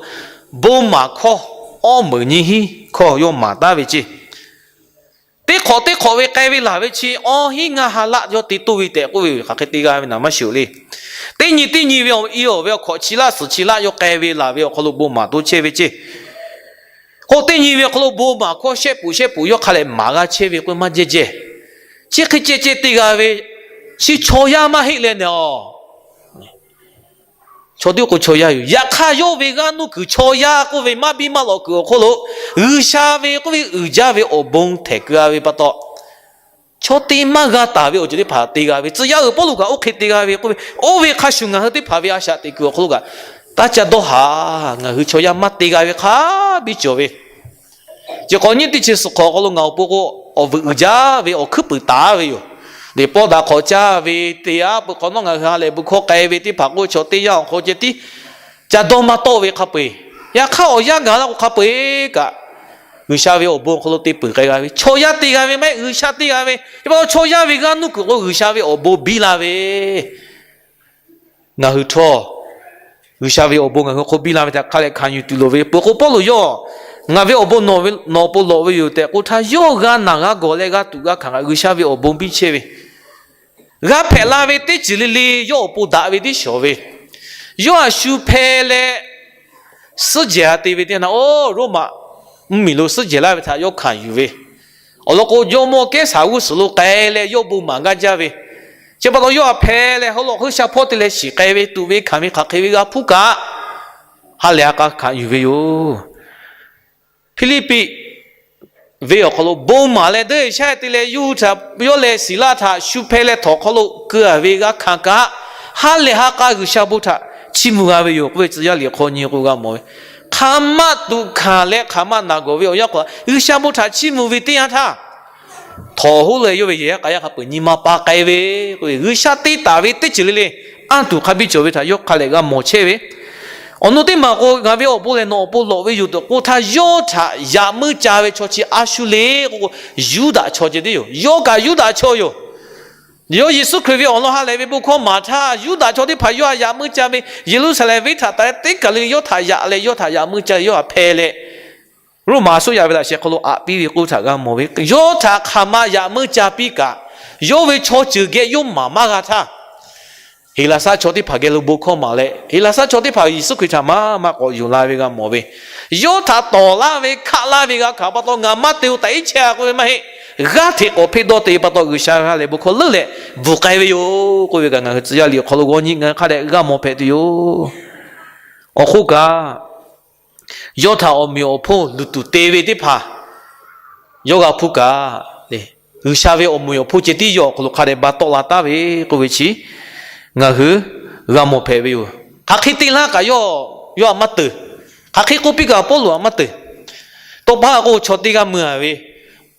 bon maˍ hkawˇ awˇ meunˍ nyiˇ hinˉ hkawˇ yawˇ maˍ taˍ ve ce. Teˇ hk'awꞈ teˇ hk'awꞈ ve k'ai ve laˬ ve chi awˇ hinˉ ngaˇ ha laˆ yawˇ te toˇ ve tehꞈ k'oˆ ve, hk'aˬ hk'e te g'a ve naˍ maˇ shiˍ-oˬ le. Teˇ nyi teˇ nyi ve awˬ i awˬ ve awˬ hk'awꞈ chi laˆ suhˍ chi laˆ yawˇ k'ai ve laˬ ve awˬ hk'aw lo bon maˍ toˇ chehˇ ve ce. K'o teˇ nyi ve awˬ hk'aw lo bon maˍ hkawˇ shehˆ pfuhˍ shehˆ pfuhˍ yawˇ hk'a leh maˍ g'a chehˇ ve k'oˆ maˇ jehˇ jehˇ. Chi hk'e ceh ceh te g'a ve, chi chaw yaˇ maˇ heˆ leh nehˬ aˬ, chaw teˇ k'o chaw yaˇ yoˬ. Yaꞈ hk'aˇ yawˇ ve g'aˇ nuˇ kuiˬ chaw yaˇ k'oˆ ve maˇ biˇ maˇ lawꞈ kuiˬ awˬ hk'aw lo, G'uiˬsha ve k'oˆ ve uiˍ jaˇ ve awˬ bon htehꞈ keu g'a ve pa taw, chaw te maˇ g'a taˍ ve awˬ ceuˬ teˇ hpaˍ te g'a ve, tcuh yaˇ uiˍ Pawˇluꞈ kaꞈ oˇ hk'e te g'a ve k'oˆ ve, oˇ ve hk'a shuˍ ngaˬ hui teˇ hpaˍ ve a shaꞈ teꞈ kuiˬ awˬ hk'aw lo kaꞈ, taˇ ca dawˇ haˍ, ngaˬ hui chaw yaˇ maˇ te g'a ve hk'a biˇ cawˬ ve. Chi hk'awꞈ nyiˇ teˇ chi suhˍ hk'awꞈ awˬ hk'aw lo ngaˬ awˬ pon k'o, awˬ vuiˬ uiˍ jaˇ ve awˬ hkuiˉ puiˍ taˍ ve yoˬ. Liꞈ pawˇ daꞈ hk'awꞈ caˇ ve te aˉ pui hk'awꞈ nawˉ ngaˬ hui ha lehˬ bu hkawˇ k'ai ve teˇ hpaˍ k'o, chaw teˇ yanˇ awˬ hk'aw ceh tiˉ ca dawˇ maˇ tawˆ ve hk'a peu-eˬ, yaꞈ hk'aˇ awˬ yanˇ gaˬ la k'o hk'a peu-eˬ kaꞈ, G'uiˬsha ve awˬ bon awˬ hk'aw lo te peuˬ k'ai g'a ve, chaw yaˇ te g'a ve maˇ heˆ, G'uiˬsha te g'a ve. Chi pa taw chaw yaˇ ve g'aˇ nuˇ kuiˬ k'o G'uiˬsha ve awˬ bon biˇ la ve. Ngaˬ hui htawˇ G'uiˬsha ve awˬ bon ngaˬ hui hk'aw biˇ la ve htaꞈ hk'a leh hkanˍ yuˬ tuˬ loˍ ve. Peuˬ k'o Pawˇluꞈ yawˇ, Ngaˬ ve awˬ bon nawˬ awˬ pon lawꞈ ve yoˬ tehꞈ k'oˆ htaˇ, yawˇ g'a naˬ g'a gawˬ leh g'a tuꞈ g'a hkanˍ kaꞈ G'uiˬsha ve awˬ bon biˇ chehˇ ve. G'a hpehꞈ la ve teˇ ceuˬ le le yawˇ awˬ pon daꞈ ve tiˉ shawˍ ve. Yawˇ htaꞈ shu hpeh leh suhˉ jehˬ a te ve teˇ yanˇ, oˇ Roˉmaꞈ mvuhˇmiˬ lo suhˉ jehˬ laˇ ve htaꞈ yawˇ hkanˍ yuˬ ve. Awˬ lawn k'o, jawˇmawˇ Kehˉsaˍ g'uˇ suhˍ lo k'ai leh yawˇ bon maˍ gaˇ jaˇ ve. Chi pa taw yawˇ htaꞈ hpeh leh haw lawꞈ heuˆ sha hpawˇ te leh shiˍ k'ai ve, tuꞈ ve hkanˍ ve hk'aˬ hk'e ve g'a hpuˇ kaꞈ, ha lehˬ ha k'a hkanˍ yuˬ ve yoˬ. Hpiˇliˇpiˆ venˇ awˬ hk'aw lo bon maˍ leh deˇ shaˉ te leh yawˇ hui htaꞈ, yawˇ leh Siˍlaˆ htaꞈ shu hpeh leh htawnˍ hk'aw lo keu a ve g'a hkanˍ kaꞈ, ha lehˬ ha k'a G'uiˬsha bon htaꞈ chiˇ mvuh g'a ve yoˬ k'oˆ ve tcuh yaˇ liꞈ hk'aw nyi k'o g'a mawˬ ve. Hk'aˬ ma tuꞈ hkanˍ leh hk'aˬ ma naˬ gawˬ ve awˬ yanˇ k'o, G'uiˬsha bon htaꞈ chiˇ mvuh ve teˇ yanˇ htaˇ, htawnˍ hoˉ leh yawˇ ve yehˬ yaˇ k'a yaˇ hk'a peuˬ nyi ma pa k'ai ve k'o, G'uiˬsha te taˍ ve teˇ ceuˬ le le, anˇ tuˬ hk'a biˇ cawˬ ve htaꞈ yawˇ hk'a leh g'a mawˬ chehˇ ve. Awˬ nu teˇ maˬ k'o, Ngaˬ ve awˬ bon lehˬ nawˬ awˬ pon lawꞈ ve yoˬ tehꞈ k'oˆ htaˇ, yawˇ htaꞈ yaꞈ meuˇ ca ve chaw chi a shu le k'o, Yuˇdaꞈ chaw ceh tiˉ yoˬ. Yawˇ kaꞈ Yuˇdaꞈ chaw yoˬ. Yawˇ Yeˍsuˆ Hkriꞈ ve awˬ lawn ha lehˬ ve bon hkawˇ maˍ htaˇ, Yuˇdaꞈ chaw teˇ hpaˍ yawˇ htaꞈ yaꞈ meuˇ ca ve, Yeˍruˆsaˍlehnˍ venˇ htaꞈ taˍ leh teˇ kaˬ le yawˇ htaꞈ yaꞈ leh yawˇ htaꞈ yaꞈ meuˇ ca leh yawˇ htaꞈ hpeh leh, Roˉmaꞈ a suˉ yaꞈ ve laꞈ sheh hk'aw lo aꞈ piˇ ve k'oˆ htaꞈ g'a mawˬ ve. Yawˇ htaꞈ hk'aˬ ma yaꞈ meuˇ ca piˇ kaꞈ, yawˇ ve chaw ceuˬ geh yawˇ maˍ maˇ g'a htaˇ, Heˍlaˍsaˆ chaw teˇ hpaˍ geh lo bon hkawˇ maˍ leh, Heˍlaˍsaˆ chaw teˇ hpaˍ Yeˍsuˆ Hkriꞈ htaꞈ maˇ maˇ k'awꞈ yonˍ la ve g'a mawˬ ve. Yawˇ htaꞈ tawˍ laˇ ve hkaˆ laˇ ve g'a hkanˍ pa taw, ngaˬ maˇ te-o taˍ iˉ chehˇ a k'oˆ ve maˇ heˆ. G'aˇ hteꞈ k'awꞈ hpeˇ dawˇ te ve pa taw, G'uiˬsha g'a leh bon hkawˇ leuˉ leh bvuhˬ k'ai ve yoˬ k'oˆ ve kaꞈ, ngaˬ hui tcuh yaˇ liꞈ awˬ hk'aw lo g'aw nyi ngaˬ hui hk'a dehꞈ g'a mawˬ hpehꞈ tuˬ yoˬ. Awˬ hk'oˆ kaꞈ, yawˇ htaꞈ awˬ meꞈ awˬ hponˇ luˬ tuˬ te ve teˇ hpaˍ yawˇ g'a hpuˇ kaꞈ, G'uiˬsha ve awˬ meꞈ awˬ hponˇ ceh tiˉ yawˇ awˬ hk'aw lo hk'a dehꞈ ba tawˆ la taˍ ve k'oˆ ve chi ngaˬ hui g'a mawˬ hpehꞈ ve yoˬ. Hk'aˬ hk'e te laˇ kaꞈ yawˇ, yawˇ htaꞈ maˇ teuˬ. Hk'aˬ hk'e k'oˆ piˇ kaꞈ Pawˇluꞈ htaꞈ maˇ teuˬ. Tawˇ pa k'o, chaw teˇ g'aˇ mui a ve,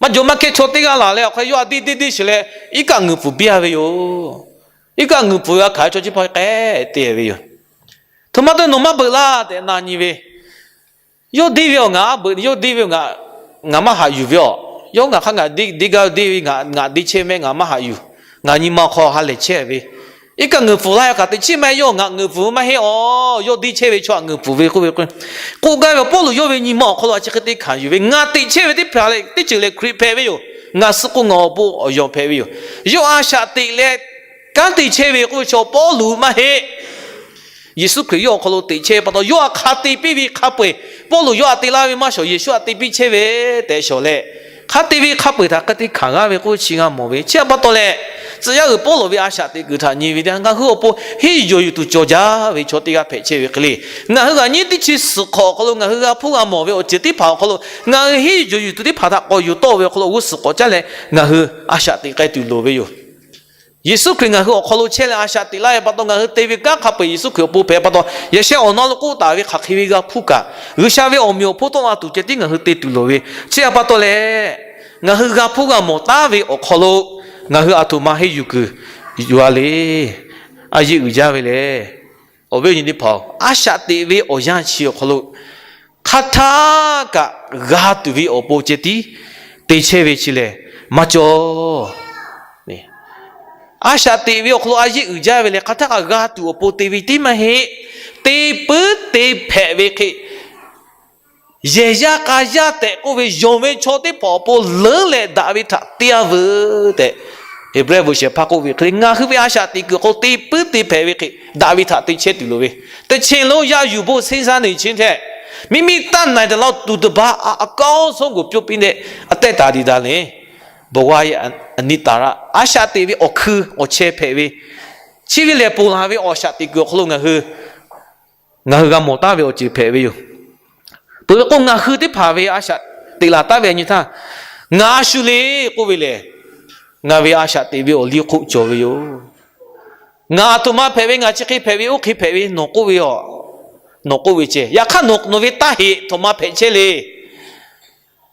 maˇ jawˬ maˇ hkehˇ chaw teˇ g'aˇ laˬ leh awˬ hk'e yawˇ htaꞈ deˇ deˇ deˇ sheˍ leh, iˉ kaˆ ngeuˍ pfuhˍ biˇ a ve yoˬ. Iˉ kaˆ ngeuˍ pfuhˍ g'a hkanˍ ve chaw chi hpaˇ k'ehˉ te ve yoˬ. Htoꞈ ma te nawˬ maˇ beuꞈ laˇ tehꞈ na nyi ve, yawˇ deˇ ve awˬ ngaˬ aˉ beuꞈ, yawˇ deˇ ve awˬ ngaˬ, ngaˬ maˇ haꞈ yuˬ ve awˬ. Yawˇ ngaˬ hk'aˇ ngaˬ deˇ gaˇ deˇ ve, ngaˬ deˇ chehˇ mehˆ ngaˬ maˇ haꞈ yuˬ. Ngaˬ nyi ma hk'aw ha lehˬ chehˇ ve, iˉ kaˆ ngeuˍ pfuhˍ laˇ ve kaꞈ teꞈ chiˉ maˇ heˆ, yawˇ ngaˬ ngeuˍ pfuhˍ maˇ heˆ awˬ. Yawˇ deˇ chehˇ ve chaw htaꞈ ngeuˍ pfuhˍ ve k'oˆ ve k'o, k'oˆ gaˇ ve Pawˇluꞈ yawˇ ve nyi ma awˬ hk'aw lo a chi hk'e te hkanˍ yuˬ ve, Ngaˬ teꞈ chehˇ ve teˇ hpaˍ leh teˇ ceuˬ lehˬ Hkriꞈ hpehꞈ ve yoˬ. Ngaˬ suh k'o ngaˬ awˬ pon awˬ yawˬ hpehꞈ ve yoˬ. Yawˇ a shaꞈ teꞈ leh kanˉ te chehˇ ve k'oˆ ve chaw Pawˇluꞈ maˇ heˆ. Yeˍsuˆ Hkriꞈ yawˇ awˬ hk'aw lo teꞈ chehˇ ve pa taw, yawˇ htaꞈ hk'a te piˇ ve hk'a peu-eˬ, Pawˇluꞈ yawˇ htaꞈ te laˇ ve maˇ shawˍ, Yeˍsuˆ htaꞈ te piˇ chehˇ ve tehꞈ shawˍ leh, hk'a te ve hk'a peu-eˬ htaꞈ hk'a te hkanˍ g'aˇ ve k'oˆ chi g'a mawˬ ve. Chi htaꞈ pa taw leh, tcuh yaˇ uiˍ Pawˇluꞈ ve a shaꞈ teꞈ kuiˬ htaꞈ nyi ve teˇ yanˇ, ngaˬ hui awˬ pon henˇ yuˬ yuˬ tuˬ cawˬ jaˇ ve chaw teˇ g'aˇ hpehꞈ chehˇ ve hk'e le. Ngaˬ hui g'aꞈ nyi teˇ chi suhˍ hk'awꞈ awˬ hk'aw lo ngaˬ hui g'a hpuˇ g'a mawˬ ve awˬ ceuˬ teˇ hpaˍ awˬ hk'aw lo ngaˬ hui henˇ yuˬ yuˬ tuˬ teˇ hpaˍ htaꞈ k'awꞈ yuˬ tawˆ ve awˬ hk'aw lo g'uˇ suhˍ k'awꞈ caˉ leh ngaˬ hui a shaꞈ teꞈ k'ai tuˬ loˍ ve yoˬ. Yeˍsuˆ Hkriꞈ ngaˬ hui awˬ hk'aw lo chehˇ leh a shaꞈ teꞈ laˇ ve pa taw, ngaˬ hui te ve kanˉ hk'a peu-eˬ Yeˍsuˆ Hkriꞈ awˬ pon hpehꞈ pa taw, yaꞈ sheh awˬ na lo k'oˆ taˍ ve hk'aˬ hk'e ve g'a hpuˇ kaꞈ, G'uiˬsha ve awˬ meꞈ awˬ hponˇ tawˆ la tuˬ ceh tiˉ ngaˬ hui te tuˬ loˍ ve. Chi htaꞈ pa taw leh, ngaˬ hui g'a hpuˇ g'a mawˬ taˉ ve awˬ hk'aw lo ngaˬ hui aˬ htoꞈ ma henˇ yuˬ kuiˬ yuˬ a le. A yeˇ uiˍ jaˇ ve lehˬ, awˬ viˉ awˬ nyi teˇ hpaˍ-oˬ, a shaꞈ teꞈ ve awˬ yanˇ chi awˬ hk'aw lo hk'aˬ htaˇ kaꞈ g'a tuˬ ve awˬ pon ceh tiˉ te chehˇ ve chi lehˬ maˇ cawˬ. A shaꞈ teꞈ ve awˬ hk'aw lo a yeˇ uiˍ jaˇ ve lehˬ, hk'aˬ htaˇ kaꞈ g'a tuˬ awˬ pon te ve tiˉ maˇ heˆ. Te puiˉ te hpehꞈ ve hk'e, yehˬ yaˇ k'a yaˇ tehꞈ k'oˆ ve yonˍ ve chaw teˇ hpaˍ awˬ pon leuˉ leh daꞈ ve htaꞈ te-a veuˬ tehꞈ, Heˍbrehˇ ve shehˍ hpaˇ k'oˆ ve hk'e le, ngaˬ hui ve a shaꞈ teꞈ kuiˬ awˬ hk'aw lo te puiˉ te hpehꞈ ve hk'e daꞈ ve htaꞈ te chehˇ tuˬ loˍ ve. Teˇ chi lo yaˇ yuˬ bon ဆင်းရဲနေခြင်း tehꞈ, မိမိတတ်နိုင်သလောက် သူတစ်ပါးအား အကောင်းဆုံးကို ပြုပေးတဲ့ အသက်တာ ဒီတာလင် ဘဝရဲ့ အနှစ်သာရ a shaꞈ teꞈ ve awˬ hkui awˬ chehˇ hpehꞈ ve, chi ve lehˬ ponˬ laˬ ve awˬ shaꞈ teꞈ kuiˬ awˬ hk'aw lo ngaˬ hui ngaˬ hui g'a mawˬ taˉ ve awˬ ceuˬ hpehꞈ ve yoˬ. Peuˬ ve k'o, ngaˬ hui teˇ hpaˍ ve a shaꞈ teꞈ laˬ taˉ ve a nyi htaˇ, ngaˬ a shu le k'oˆ ve lehˬ, ngaˬ ve a shaꞈ teꞈ ve awˬ liˇ hk'oˆ cawˬ ve yoˬ. Ngaˬ aˬ htoꞈ ma hpehꞈ ve, ngaˬ chi hk'e hpehꞈ ve, oˇ hk'e hpehꞈ ve nawˬ k'oˆ ve a, nawˬ k'oˆ ve ceh. Yaꞈ hk'aˇ nawˬ ve taˇ heꞈ htoꞈ ma hpehꞈ chehˇ le.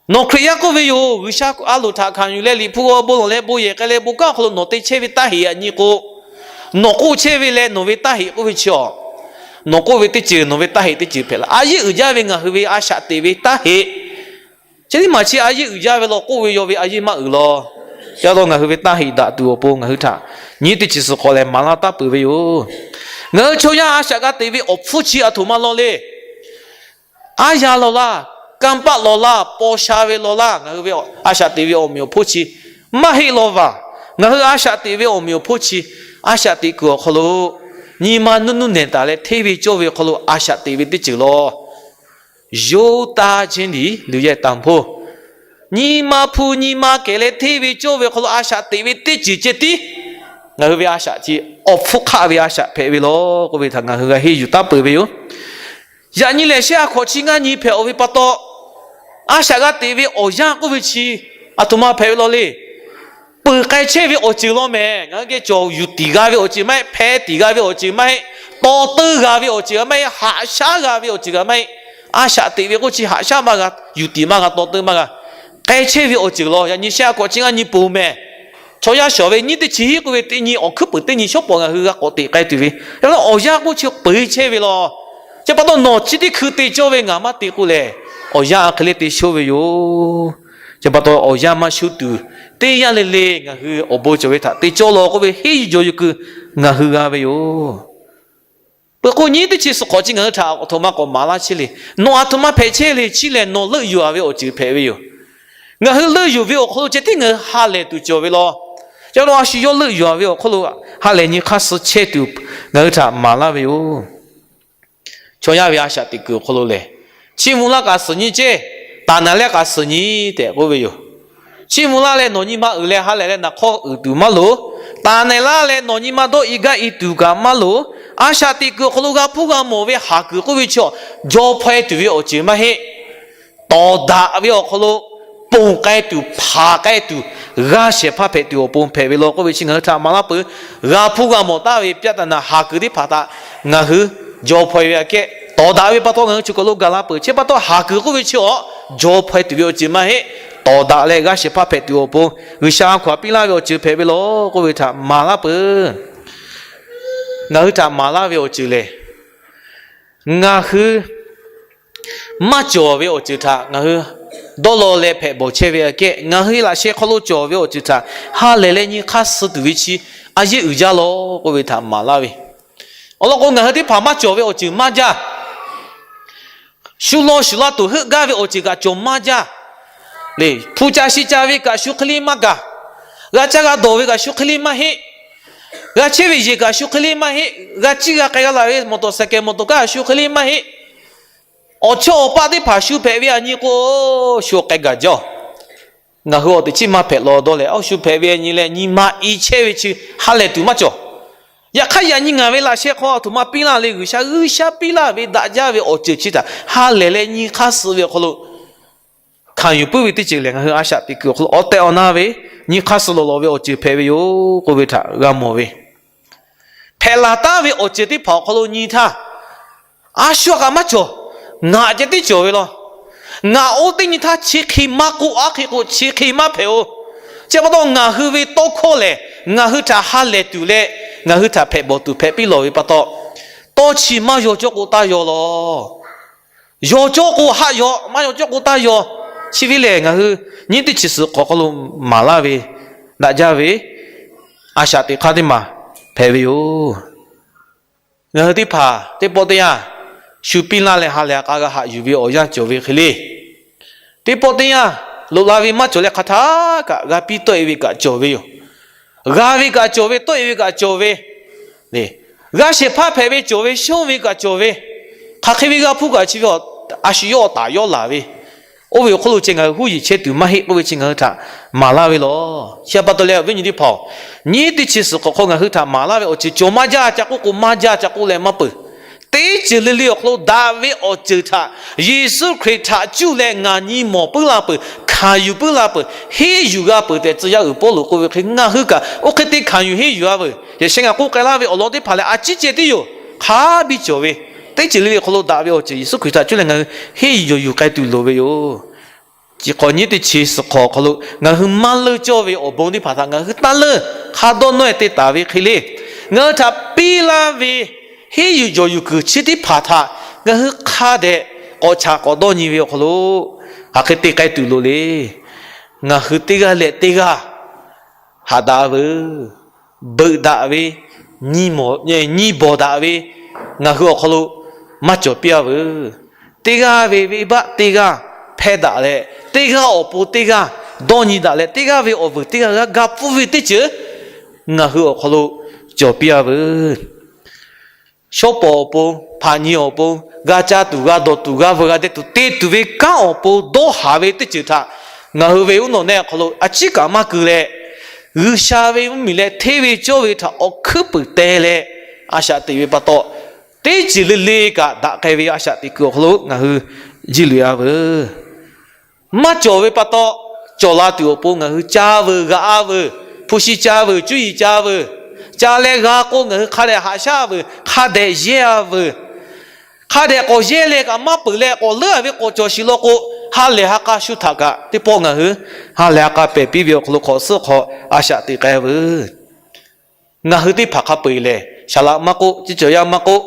Nawˬ Hkriꞈ yaˇ k'oˆ ve yoˬ. G'uiˬsha a loˍ htaꞈ hkanˍ yuˬ leh Liꞈ hpu g'aw bon lawˬ leh bon yehˬ k'ai leh bon kanˉ awˬ hk'aw lo nawˬ te chehˇ ve taˇ heꞈ a nyi k'o, nawˬ k'oˆ chehˇ ve leh nawˬ ve taˇ heꞈ k'oˆ ve chi a, nawˬ k'oˆ ve teˇ ceuˬ nawˬ ve taˇ heꞈ teˇ ceuˬ hpehꞈ la. A yeˇ uiˍ jaˇ ve ngaˬ hui ve a shaꞈ teꞈ ve taˇ heꞈ Chi teˇ maˬ chi a yeˇ uiˍ jaˇ ve law k'oˆ ve, yawˇ ve a yeˇ maˇ uiˍ law. Chi a taw ngaˬ hui ve taˇ heꞈ daꞈ tuˬ awˬ pon ngaˬ hui htaꞈ nyiˇ teˇ chi suhˍ hk'awꞈ lehˬ maˍ laˇ taˍ peuˬ ve yoˬ. Ngaˬ hui chaw yaˇ a shaꞈ g'a teꞈ ve awˬ hpfuhˇ chi aˬ htoꞈ ma law le. Aˉ yaˇ law laˇ, kanˇ paˆ law laˇ, paw sha ve law laˇ, ngaˬ hui ve a shaꞈ teꞈ ve awˬ meꞈ awˬ hponˇ chi maˇ heˆ law vaˬ. Ngaˬ hui a shaꞈ teꞈ ve awˬ meꞈ awˬ hponˇ chi, a shaꞈ teꞈ kuiˬ awˬ hk'aw lo nyi ma nuˇ nuˇ nehˬ taˍ leh hteˇ ve cawˇ ve awˬ hk'aw lo a shaꞈ teꞈ ve teˇ ceuˬ law. Yoˇ taˇ chehˇ liꞈ luˬ yehˬ taˍ hpoˇ, nyi ma hpu nyi ma kehˬ leh hteˇ ve cawˇ ve awˬ hk'aw lo a shaꞈ teꞈ ve teˇ ceuˬ ceh tiˉ ngaˬ hui ve a shaꞈ chi awˬ hpfuhˇ hk'aˆ ve a shaꞈ hpehꞈ ve law k'oˆ ve htaꞈ ngaˬ hui g'a henˇ yuˬ taˉ peuˬ ve yoˬ. Yaꞈ nyi lehˬ, shehˆ a hkawꞈ chi ngaˇ nyi hpehꞈ-oˬ ve pa taw, a shaꞈ g'a teꞈ ve awˬ yanˇ k'oˆ ve chi aˬ htoꞈ ma hpehꞈ ve law le. Peuˬ k'ai chehˇ ve awˬ ceuˬ law mehˬ. Ngaˬ hui geh cawˬ yuˬ tiˍ g'a ve awˬ ceuˬ maˇ heˆ, hpeh tiˍ g'a ve awˬ ceuˬ maˇ heˆ, taw teuˇ g'a ve awˬ ceuˬ maˇ heˆ, haꞈ shaˉ g'a ve awˬ ceuˬ g'a maˇ heˆ. A shaꞈ teꞈ ve k'oˆ chi haꞈ shaˉ maˇ g'a, yuˬ tiˍ maˇ g'a, taw teuˇ maˇ g'a. K'ai chehˇ ve awˬ ceuˬ law. Yaꞈ nyi shehˆ a hkawꞈ chi ngaˇ nyi peuˬ mehˬ. Chaw yaˇ shawˍ ve nyiˇ teˇ chi hiˆ k'oˆ ve teˇ nyi awˬ hkuiˉ peuˍ teˇ nyi shawˉ pawˍ ngaˬ hui g'a k'awꞈ teꞈ k'ai tuˬ ve, yaꞈ hk'aˇ awˬ yanˇ k'oˆ chi peuˬ chehˇ ve law. Chi pa taw nawˬ chi teˇ hkui te cawˇ ve ngaˬ maˇ te k'oˆ lehˬ, awˬ yanˇ a hk'e le te shonˇ ve yoˬ. Chi pa taw awˬ yanˇ maˇ shonˇ tuˬ, teˇ yanˇ le le ngaˬ hui awˬ bon cawˬ ve htaꞈ te cawˇ law k'oˆ ve henˇ yuˬ jawˬ yuˬ kuiˬ ngaˬ hui g'a ve yoˬ. Peuˬ k'o, nyiˇ teˇ chi suhˍ hk'awꞈ chi ngaˬ hui htaꞈ aˬ htoꞈ ma k'awꞈ maˍ laˇ chehˇ le. Nawˬ aˬ htoꞈ ma hpehꞈ chehˇ le, chi lehˬ nawˬ leuˆ yuˬ-a ve awˬ ceuˬ hpehꞈ ve yoˬ. Ngaˬ hui leuˆ yuˬ ve awˬ hk'aw lo ceh tiˉ ngaˬ hui ha lehˬ tuˬ cawˬ ve law. Chi a taw a shu yawˇ leuˆ yuˬ-a ve awˬ hk'aw lo ha lehˬ nyi hk'aˇ suh chehˇ tuˬ ngaˬ hui htaꞈ maˍ laˇ ve yoˬ. Chaw yaˇ ve a shaꞈ teꞈ kuiˬ awˬ hk'aw lo lehˬ, chiˇ mvuh laˇ kaꞈ suhˍ nyi ceˇ, taˍ naˍ leh kaꞈ suhˍ nyi tehꞈ k'oˆ ve yoˬ. Chiˇ mvuh laˇ leh nawˬ nyi ma uiˍ leh ha lehˬ leh naˍ hk'awˇ uiˍ tuˬ maˇ loˍ. Taˍ naˍ laˇ leh nawˬ nyi ma dawˇ i gaˇ i tuˬ kaꞈ maˇ loˍ. A shaꞈ teꞈ kuiˬ awˬ hk'aw lo g'a hpuˇ g'a mawˬ ve haˍ kuiˬ k'oˆ ve chi a, jaw hpaw-e tuˬ ve awˬ ceuˬ maˇ heˆ. Tawˍ daꞈ ve awˬ hk'aw lo ponˬ k'ai tuˬ, hpanˍ k'ai tuˬ, g'a shehˍ hpaˇ hpehꞈ tuˬ awˬ pon hpehꞈ ve law k'oˆ ve chi ngaˬ hui htaꞈ maˍ laˇ peuˬ. G'a hpuˇ g'a mawˬ taˍ ve ပြဿနာ haˍ kuiˬ teˇ hpaˍ htaꞈ ngaˬ hui jaw hpaw-e ve aꞈ kehˉ tawˍ daꞈ ve pa taw ngaˬ hui chi kaˬ lo gaˬ la peuˬ. Chi pa taw haˍ kuiˬ k'oˆ ve chi a, jaw hpaw-e tuˬ ve awˬ ceuˬ maˇ heˆ. Tawˍ daꞈ leh g'a shehˍ hpaˇ hpehꞈ tuˬ awˬ pon G'uiˬsha a hkaw-anˬ piˇ laˇ ve awˬ ceuˬ hpehꞈ ve law k'oˆ ve htaꞈ maˍ laˇ peuˬ. Ngaˬ hui htaꞈ maˍ laˇ ve awˬ ceuˬ lehˬ, ngaˬ hui maˇ cawˬ ve awˬ ceuˬ htaꞈ ngaˬ hui dawˇ law leh hpehꞈ bawˬ chehˇ ve aꞈ kehˉ, ngaˬ hui laꞈ sheh hk'aw lo cawˬ ve awˬ ceuˬ htaꞈ ha lehˬ leh nyi hk'aˇ suh tuˬ ve chi a yeˇ uiˍ jaˇ law k'oˆ ve htaꞈ maˍ laˇ ve. Awˬ lawn k'o, ngaˬ hui teˇ hpaˍ maˇ cawˬ ve awˬ ceuˬ maˇ jaˇ. Shu law shuˍ la tuˬ heuˆ gaˇ ve awˬ ceuˬ kaꞈ cawˬ maˇ jaˇ. Hpu ca shi ca ve kaꞈ shu hk'e le maˇ gaˬ. G'a caˇ g'a dawˬ ve kaꞈ shu hk'e le maˇ heˆ. G'a chehˇ ve yehˬ kaꞈ shu hk'e le maˇ heˆ. G'a ciˇ g'a k'ai g'a laˬ ve มอเตอร์ไซค์ mawˬ tawˍ kaꞈ shu hk'e le maˇ heˆ. Awˬ chawˇ awˬ paˆ teˇ hpaˍ shu hpehꞈ ve aꞈ nyi k'o, shu k'ai gaˬ jaˇ-oˬ. Ngaˬ hui awˬ teꞈ chiˉ maˇ hpehꞈ law dawˇ leh, awˬ shu hpehꞈ ve aꞈ nyi leh nyi ma i chehˇ ve chi ha lehˬ tuˬ maˇ cawˬ. Yaꞈ hk'aˇ, yaꞈ nyi ngaˬ ve laꞈ sheh hk'aw aˬ htoꞈ ma piˇ laˇ le, G'uiˬsha G'uiˬsha piˇ laˇ ve daꞈ jaˇ ve awˬ ceuˬ chi htaꞈ ha lehˬ leh nyi hk'aˇ suh ve awˬ hk'aw lo hkanˍ yuˬ puiˉ ve teˇ ceuˬ lehˬ, ngaˬ hui a shaꞈ teꞈ kuiˬ awˬ hk'aw lo awˬ tehˬ awˬ na ve nyi hk'aˇ suh lawˬ lawˬ ve awˬ ceuˬ hpehꞈ ve yoˬ k'oˆ ve htaꞈ g'a mawˬ ve. Hpehꞈ laˬ taˉ ve awˬ ceuˬ teˇ hpaˍ awˬ hk'aw lo nyi htaˇ, a shu kaꞈ maˇ cawˬ. Ngaˬ ceh tiˉ cawˬ ve law. Ngaˬ oˇ teˇ nyi htaˇ chi hk'e maˇ k'oˆ, aˉ hk'e k'o chi hk'e maˇ hpehꞈ-oˬ. Chi pa taw ngaˬ hui ve tawˇ hkawˇ lehˬ, ngaˬ hui htaꞈ ha lehˬ tuˬ leh ngaˬ hui htaꞈ hpehꞈ bawˬ tuˬ hpehꞈ piˇ lawˬ ve pa taw, tawˇ chi maˇ yaw cawˇ k'o taˇ yaw law. Yaw cawˇ k'o haˆ yaw, maˇ yaw cawˇ k'o taˇ yaw. Chi ve lehˬ, ngaˬ hui nyiˇ teˇ chi suhˍ hk'awꞈ hk'aw lo maˍ laˇ ve daꞈ jaˇ ve a shaꞈ teꞈ hk'aˇ teˇ maˬ hpehꞈ ve yoˬ. Ngaˬ hui teˇ hpaˍ teˇ pawˆ teˇ yanˇ shu piˇ laˇ leh ha lehˬ k'a g'a haꞈ yuˬ ve awˬ yanˇ cawˬ ve hk'e le. Teˇ pawˆ teˇ yanˇ loꞈ la ve maˇ cawˬ leh hk'aˬ htaˇ kaꞈ g'a piˇ tawˆ-e ve kaꞈ cawˬ ve yoˬ. G'a ve kaꞈ cawˬ ve, tawˆ-e ve kaꞈ cawˬ ve, g'a shehˍ hpaˇ hpehꞈ ve cawˬ ve, shonˇ ve kaꞈ cawˬ ve, hk'aˬ hk'e ve g'a hpuˇ kaꞈ chi ve a shu yawˇ awˬ taˍ yawˇ laˬ ve, oˇ ve awˬ hk'oˆ lo ceh ngaˬ hui huˉ yeˬ chehˇ tuˬ maˇ heˆ k'oˆ ve chi ngaˬ hui htaꞈ maˍ laˇ ve law. Chi pa taw leh awˬ viˉ nyi teˇ hpaˍ-oˬ, nyiˇ teˇ chi suhˍ hk'awꞈ hk'aw ngaˬ hui htaꞈ maˍ laˇ ve awˬ ceuˬ cawˬ maˇ jaˇ ca k'oˆ k'o maˇ jaˇ ca k'oˆ leh maˇ peuˬ. Teˇ ceuˬ le le awˬ hk'aw lo daꞈ ve awˬ ceuˬ htaꞈ Yeˍsuˆ Hkriꞈ htaꞈ cuˇ leh ngaˬ nyi mawˬ puiˉ la peuˬ, hkanˍ yuˬ puiˉ la peuˬ, henˇ yuˬ g'a peuˬ tehꞈ tcuh yaˇ uiˍ Pawˇluꞈ k'oˆ ve hk'e ngaˬ hui kaꞈ oˇ hk'e te hkanˍ yuˬ henˇ yuˬ-a veuˬ. Yaꞈ sheh ngaˬ k'oˆ k'ai laˇ ve awˬ lawn teˇ hpaˍ lehˬ a ciˉ ceh tiˉ yoˬ. Hk'a biˇ cawˬ ve, teˇ ceuˬ le le awˬ hk'aw lo daꞈ ve awˬ ceuˬ Yeˍsuˆ Hkriꞈ htaꞈ cuˇ leh ngaˬ hui henˇ yuˬ yuˬ yuˬ k'ai tuˬ loˍ ve yoˬ. Chi hk'awꞈ nyiˇ teˇ chi suhˍ hk'awꞈ awˬ hk'aw lo ngaˬ hui maˇ leuˆ cawˇ ve awˬ bon teˇ hpaˍ htaꞈ ngaˬ hui taˇ leuˆ hk'a dawˇ nawˇ-e te taˍ ve hk'e le, ngaˬ hui htaꞈ piˇ laˇ ve henˇ yuˬ jawˬ yuˬ kuiˬ chi teˇ hpaˍ htaꞈ ngaˬ hui hk'a dehꞈ k'awꞈ chaꞈ k'awꞈ dawˇ nyi ve awˬ hk'aw lo hk'aˬ hk'e te k'ai tuˬ loˍ le. Ngaˬ hui teˇ g'aˇ leh teˇ g'aˇ haꞈ daꞈ veuˬ. Beuꞈ daꞈ ve, nyi bawˬ daꞈ ve, ngaˬ hui awˬ hk'aw lo maˇ cawˬ piˇ-a veuˬ. Teˇ g'aˇ ve venˇbaˆ teˇ g'aˇ hpehˇ daꞈ leh, teˇ g'aˇ awˬ pon teˇ g'aˇ dawˇ nyi daꞈ leh, teˇ g'aˇ ve awˬ vuiˬ teˇ g'aˇ g'a ga pfuhˇ ve teˇ ceuˬ ngaˬ hui awˬ hk'aw lo cawˬ piˇ-a veuˬ. Shawˉ pawˍ awˬ pon, hpaꞈ nyi awˬ pon, g'a caˇ tuˬ, g'a dawˬ tuˬ, g'a veu g'a deh tuˬ, te tuˬ ve kanˉ awˬ pon dawˇ haˍ ve teˇ ceuˬ htaꞈ ngaˬ hui ve uˉ nawˬ nehˆ awˬ hk'aw lo a ciˉ kaꞈ maˇ keu leh, G'uiˬsha ve mvuhˇmiˬ leh hteˇ ve cawˇ ve htaꞈ awˬ hkuiˉ puiˍ teh leh, a shaꞈ teꞈ ve pa taw, teˇ ceuˬ le le kaꞈ daꞈ k'ai ve a shaꞈ teꞈ kuiˬ awˬ hk'aw lo ngaˬ hui jiˇ loꞈ-a veuˬ. Maˇ cawˬ ve pa taw, cawˬ la tuˬ awˬ pon ngaˬ hui caˇ veuˬ, g'aꞈ-a veuˬ, hpu shi caˇ veuˬ, cuˇ yiˍ caˇ veuˬ, ca leh g'a k'o ngaˬ hui hk'a dehꞈ haꞈ shaˉ veuˬ, hk'a dehꞈ yehˇ-a veuˬ. Hk'a dehꞈ k'awꞈ yehˇ leh kaꞈ maˇ peuˬ leh k'awꞈ leuˉ-a ve k'awꞈ cawˬ shiˍ law k'o, ha lehˬ ha k'a shu htaꞈ kaꞈ teˇ pawˆ ngaˬ hui ha lehˬ ha k'a pehˬ piˇ ve awˬ hk'aw lo hk'awꞈ suhˉ hk'aw a shaꞈ teꞈ k'ai veuˬ. Ngaˬ hui teˇ hpaˍ hk'a peu-eˬ lehˬ, saˍ laꞈ maˇ k'oˆ, ciˇ cawˬ yaˇ maˇ k'oˆ,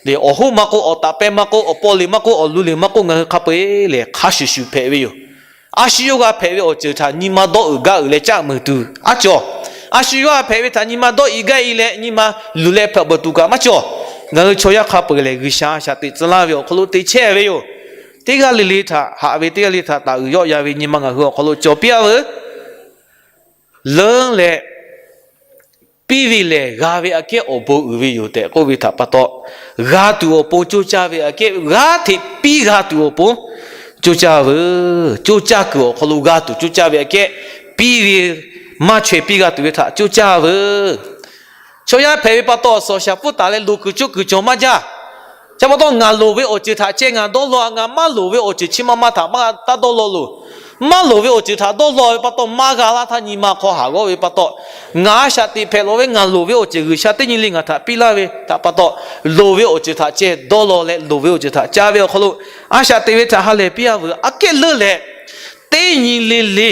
lehˬ awˬ hoˉ maˇ k'oˆ, awˬ taˍ pehˇ maˇ k'oˆ, awˬ paw liꞈ maˇ k'oˆ, awˬ lu liꞈ maˇ k'oˆ, ngaˬ hui hk'a peu-eˬ lehˬ hk'a shuˍ shuˍ hpehꞈ ve yoˬ. A shu yawˇ g'a hpehꞈ ve awˬ ceuˬ htaꞈ nyi ma dawˇ uiˍ gaˇ uiˍ leh caˆ muiˬ tuˬ aˉ cawˬ. A shu yawˇ g'a hpehꞈ ve htaꞈ nyi ma dawˇ i gaˇ i leh nyi ma luˬ leh hpehꞈ beuˬ tuˬ kaꞈ maˇ cawˬ. Ngaˬ hui chaw yaˇ hk'a peu-eˬ lehˬ, G'uiˬsha a shaꞈ teꞈ tcuh laˇ ve awˬ hk'aw lo te chehˇ ve yoˬ. Teˇ g'aˇ le le htaꞈ haꞈ ve, teˇ g'aˇ le htaꞈ taˍ uiˍ yawˆ ya ve nyi ma ngaˬ hui awˬ hk'aw lo cawˬ piˇ-a veuˬ. Leuˉ leh piˇ ve lehˬ, g'a ve aꞈ kehˉ awˬ bon uiˍ ve yoˬ tehꞈ k'oˆ ve htaꞈ pa taw, g'a tuˬ awˬ pon coˇ caˇ ve aꞈ kehˉ g'aˇ hteꞈ piˇ g'a tuˬ awˬ pon coˇ caˇ veuˬ. Coˇ caˇ kuiˬ awˬ hk'aw lo g'a tuˬ coˇ caˇ ve aꞈ kehˉ, piˇ ve maˇ chaweh piˇ g'a tuˬ ve htaꞈ coˇ caˇ veuˬ. Chaw yaˇ hpehꞈ ve pa taw, awˬ suhˍ awˬ shaˍ pfuhˇ taˍ leh loˍ kuiˬ coˇ kuiˬ cawˬ maˇ jaˇ. Chi pa taw, ngaˬ loˍ ve awˬ ceuˬ htaꞈ ceh ngaˬ dawˇ law-a, ngaˬ maˇ loˍ ve awˬ ceuˬ chi ma ma htaꞈ maˇ taˇ dawˇ law loˬ. Maˇ loˍ ve awˬ ceuˬ htaꞈ dawˇ law ve pa taw, maˇ g'a laˇ htaˇ nyi ma hk'aw haˍ g'awˇ ve pa taw, ngaˬ a shaꞈ teꞈ hpehꞈ lawˬ ve ngaˬ loˍ ve awˬ ceuˬ G'uiˬsha teˇ nyi le ngaˬ htaꞈ piˇ laˇ ve htaꞈ pa taw, loˍ ve awˬ ceuˬ htaꞈ ceh dawˇ law leh loˍ ve awˬ ceuˬ htaꞈ ca ve awˬ hk'aw lo a shaꞈ teꞈ ve htaꞈ ha lehˬ piˇ-a veuˬ. Aꞈ kehˉ leuˉ leh, teˇ nyi le le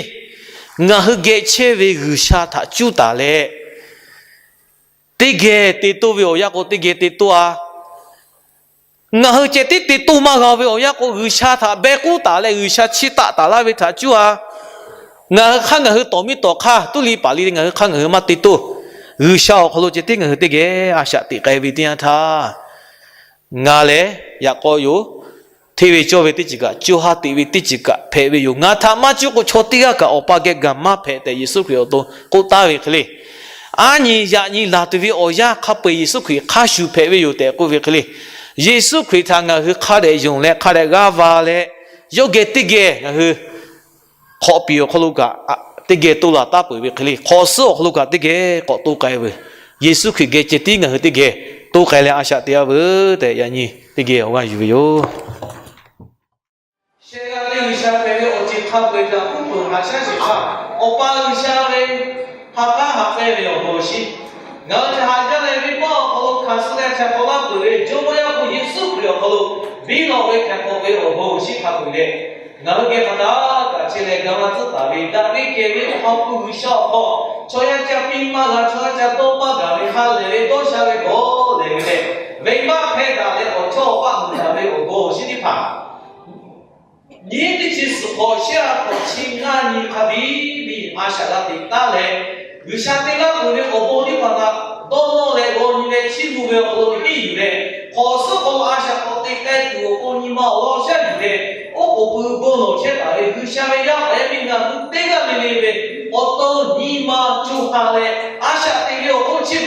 ngaˬ hui geh chehˇ ve G'uiˬsha htaꞈ cuˇ taˍ leh, teˇ geh te toˇ ve awˬ yanˇ k'o teˇ geh te toˇ-a. Ngaˬ hui ceh tiˉ te toˇ maˇ g'a ve awˬ yanˇ k'o, G'uiˬsha htaꞈ beh k'oˆ taˍ leh G'uiˬsha chiˇ taˆ taˍ laˇ ve htaꞈ cuˇ-a. Ngaˬ hui hk'aˇ ngaˬ hui tawˍ miˇ tawˍ hk'aˇ tuˉ li paˍ li ngaˬ hui hk'aˇ ngaˬ hui maˇ te toˇ. G'uiˬsha awˬ hk'aw lo ceh tiˉ ngaˬ hui teˇ geh a shaꞈ teꞈ k'ai ve teˇ yanˇ htaˇ, ngaˬ lehˬ yaꞈ k'aw yoˬ. Hteˇ ve cawˇ ve teˇ ceuˬ kaꞈ, co ha teꞈ ve teˇ ceuˬ kaꞈ hpehꞈ ve yoˬ. Ngaˬ htaꞈ maˇ cuˇ k'o, chaw teˇ g'aˇ kaꞈ Awˬ pa geh gaˬ maˇ hpehꞈ tehꞈ Yeˍsuˆ Hkriꞈ awˬ to k'oˆ taˍ ve hk'e le. Aˉ nyi yaꞈ nyi laˬ tuˬ ve awˬ yanˇ hk'a peu-eˬ Yeˍsuˆ Hkriꞈ hk'a shuˍ hpehꞈ ve yoˬ tehꞈ k'oˆ ve hk'e le. Yeˍsuˆ Hkriꞈ htaꞈ ngaˬ hui hk'a dehꞈ yonˍ leh hk'a dehꞈ g'aˇ va leh, yawˇ geh teˇ geh ngaˬ hui hk'awꞈ piˍ awˬ hk'aw lo kaꞈ teˇ geh toˇ laˬ taˍ peuˬ ve hk'e le, hk'awꞈ suhˉ awˬ hk'aw lo kaꞈ teˇ geh k'awꞈ toˇ k'ai veuˬ. Yeˍsuˆ Hkriꞈ geh ceh tiˉ ngaˬ hui teˇ geh toˇ k'ai leh a shaꞈ teꞈ-a veuˬ tehꞈ, yaꞈ nyi teˇ geh awˬ g'aˇ yuˬ ve yoˬ. Shehˆ g'aˇ teˇ G'uiˬsha hpehꞈ ve awˬ ceuˬ hk'a peu-eˬ htaꞈ hkuˆ peuˬ haꞈ shaˉ sheˍ hpaˇ, Awˬ pa G'uiˬsha ve ha k'aˉ ha k'ehˇ ve awˬ bon awˬ shinˉ, ngaˬ hui htaꞈ haꞈ jaˇ leh venˇbaˆ awˬ hk'aw lo hkanˍ suh leh htaiˍ hk'awꞈ laˇ peuˬ ve Jawˇmawˇ Yaˇ hpu Yeˍsuˆ Hkriꞈ awˬ hk'aw lo biˇ lawꞈ ve htaiˍ hk'awꞈ ve awˬ bon awˬ shinˉ hk'a peu-eˬ leh, ngaˬ hui geh hk'aˬ htaˇ kaꞈ chehˇ leh ga maˇ tcuhˉ taˍ ve daꞈ ve kehˬ ve awˬ ha hpu G'uiˬsha awˬ hk'aw, chaw yaˇ ca piˇ maˇ g'a, chaw yaˇ ca dawˇ maˇ gaˬ ve ha lehˬ ve dawˇ sha ve gawˬ lehˬ ve leh, venˇbaˆ hpehˇ daꞈ leh awˬ chawˇ awˬ paˆ mui daꞈ ve awˬ bon awˬ shinˉ teˇ hpaˍ nyiˇ teˇ chi suhˍ hk'awꞈ shehˆ ha hk'awꞈ chi ngaˇ nyi hk'a biˇ biˇ a shaꞈ g'a teꞈ taˉ leh, G'uiˬsha te laˇ peuˬ ve awˬ bon teˇ hpaˍ htaꞈ dawˇ nawˇ leh g'aw nyi leh chiˇ mvuh ve awˬ hk'aw lo teꞈ piˇ yuˬ leh, hk'awꞈ suhˉ hk'aw lo a shaꞈ k'awꞈ teꞈ k'ai tuˬ awˬ pon nyi ma awˬ lawn shaˉ yuˬ leh, oˉ k'oˍ pui bon lawˬ chehˇ taˍ ve G'uiˬsha ve yaˇ paˍ yaˇ miˇ ngaˬ hui teˇ g'aˇ le le ve awˬ to nyi ma co ha leh a shaꞈ teꞈ ve awˬ hk'oˆ chi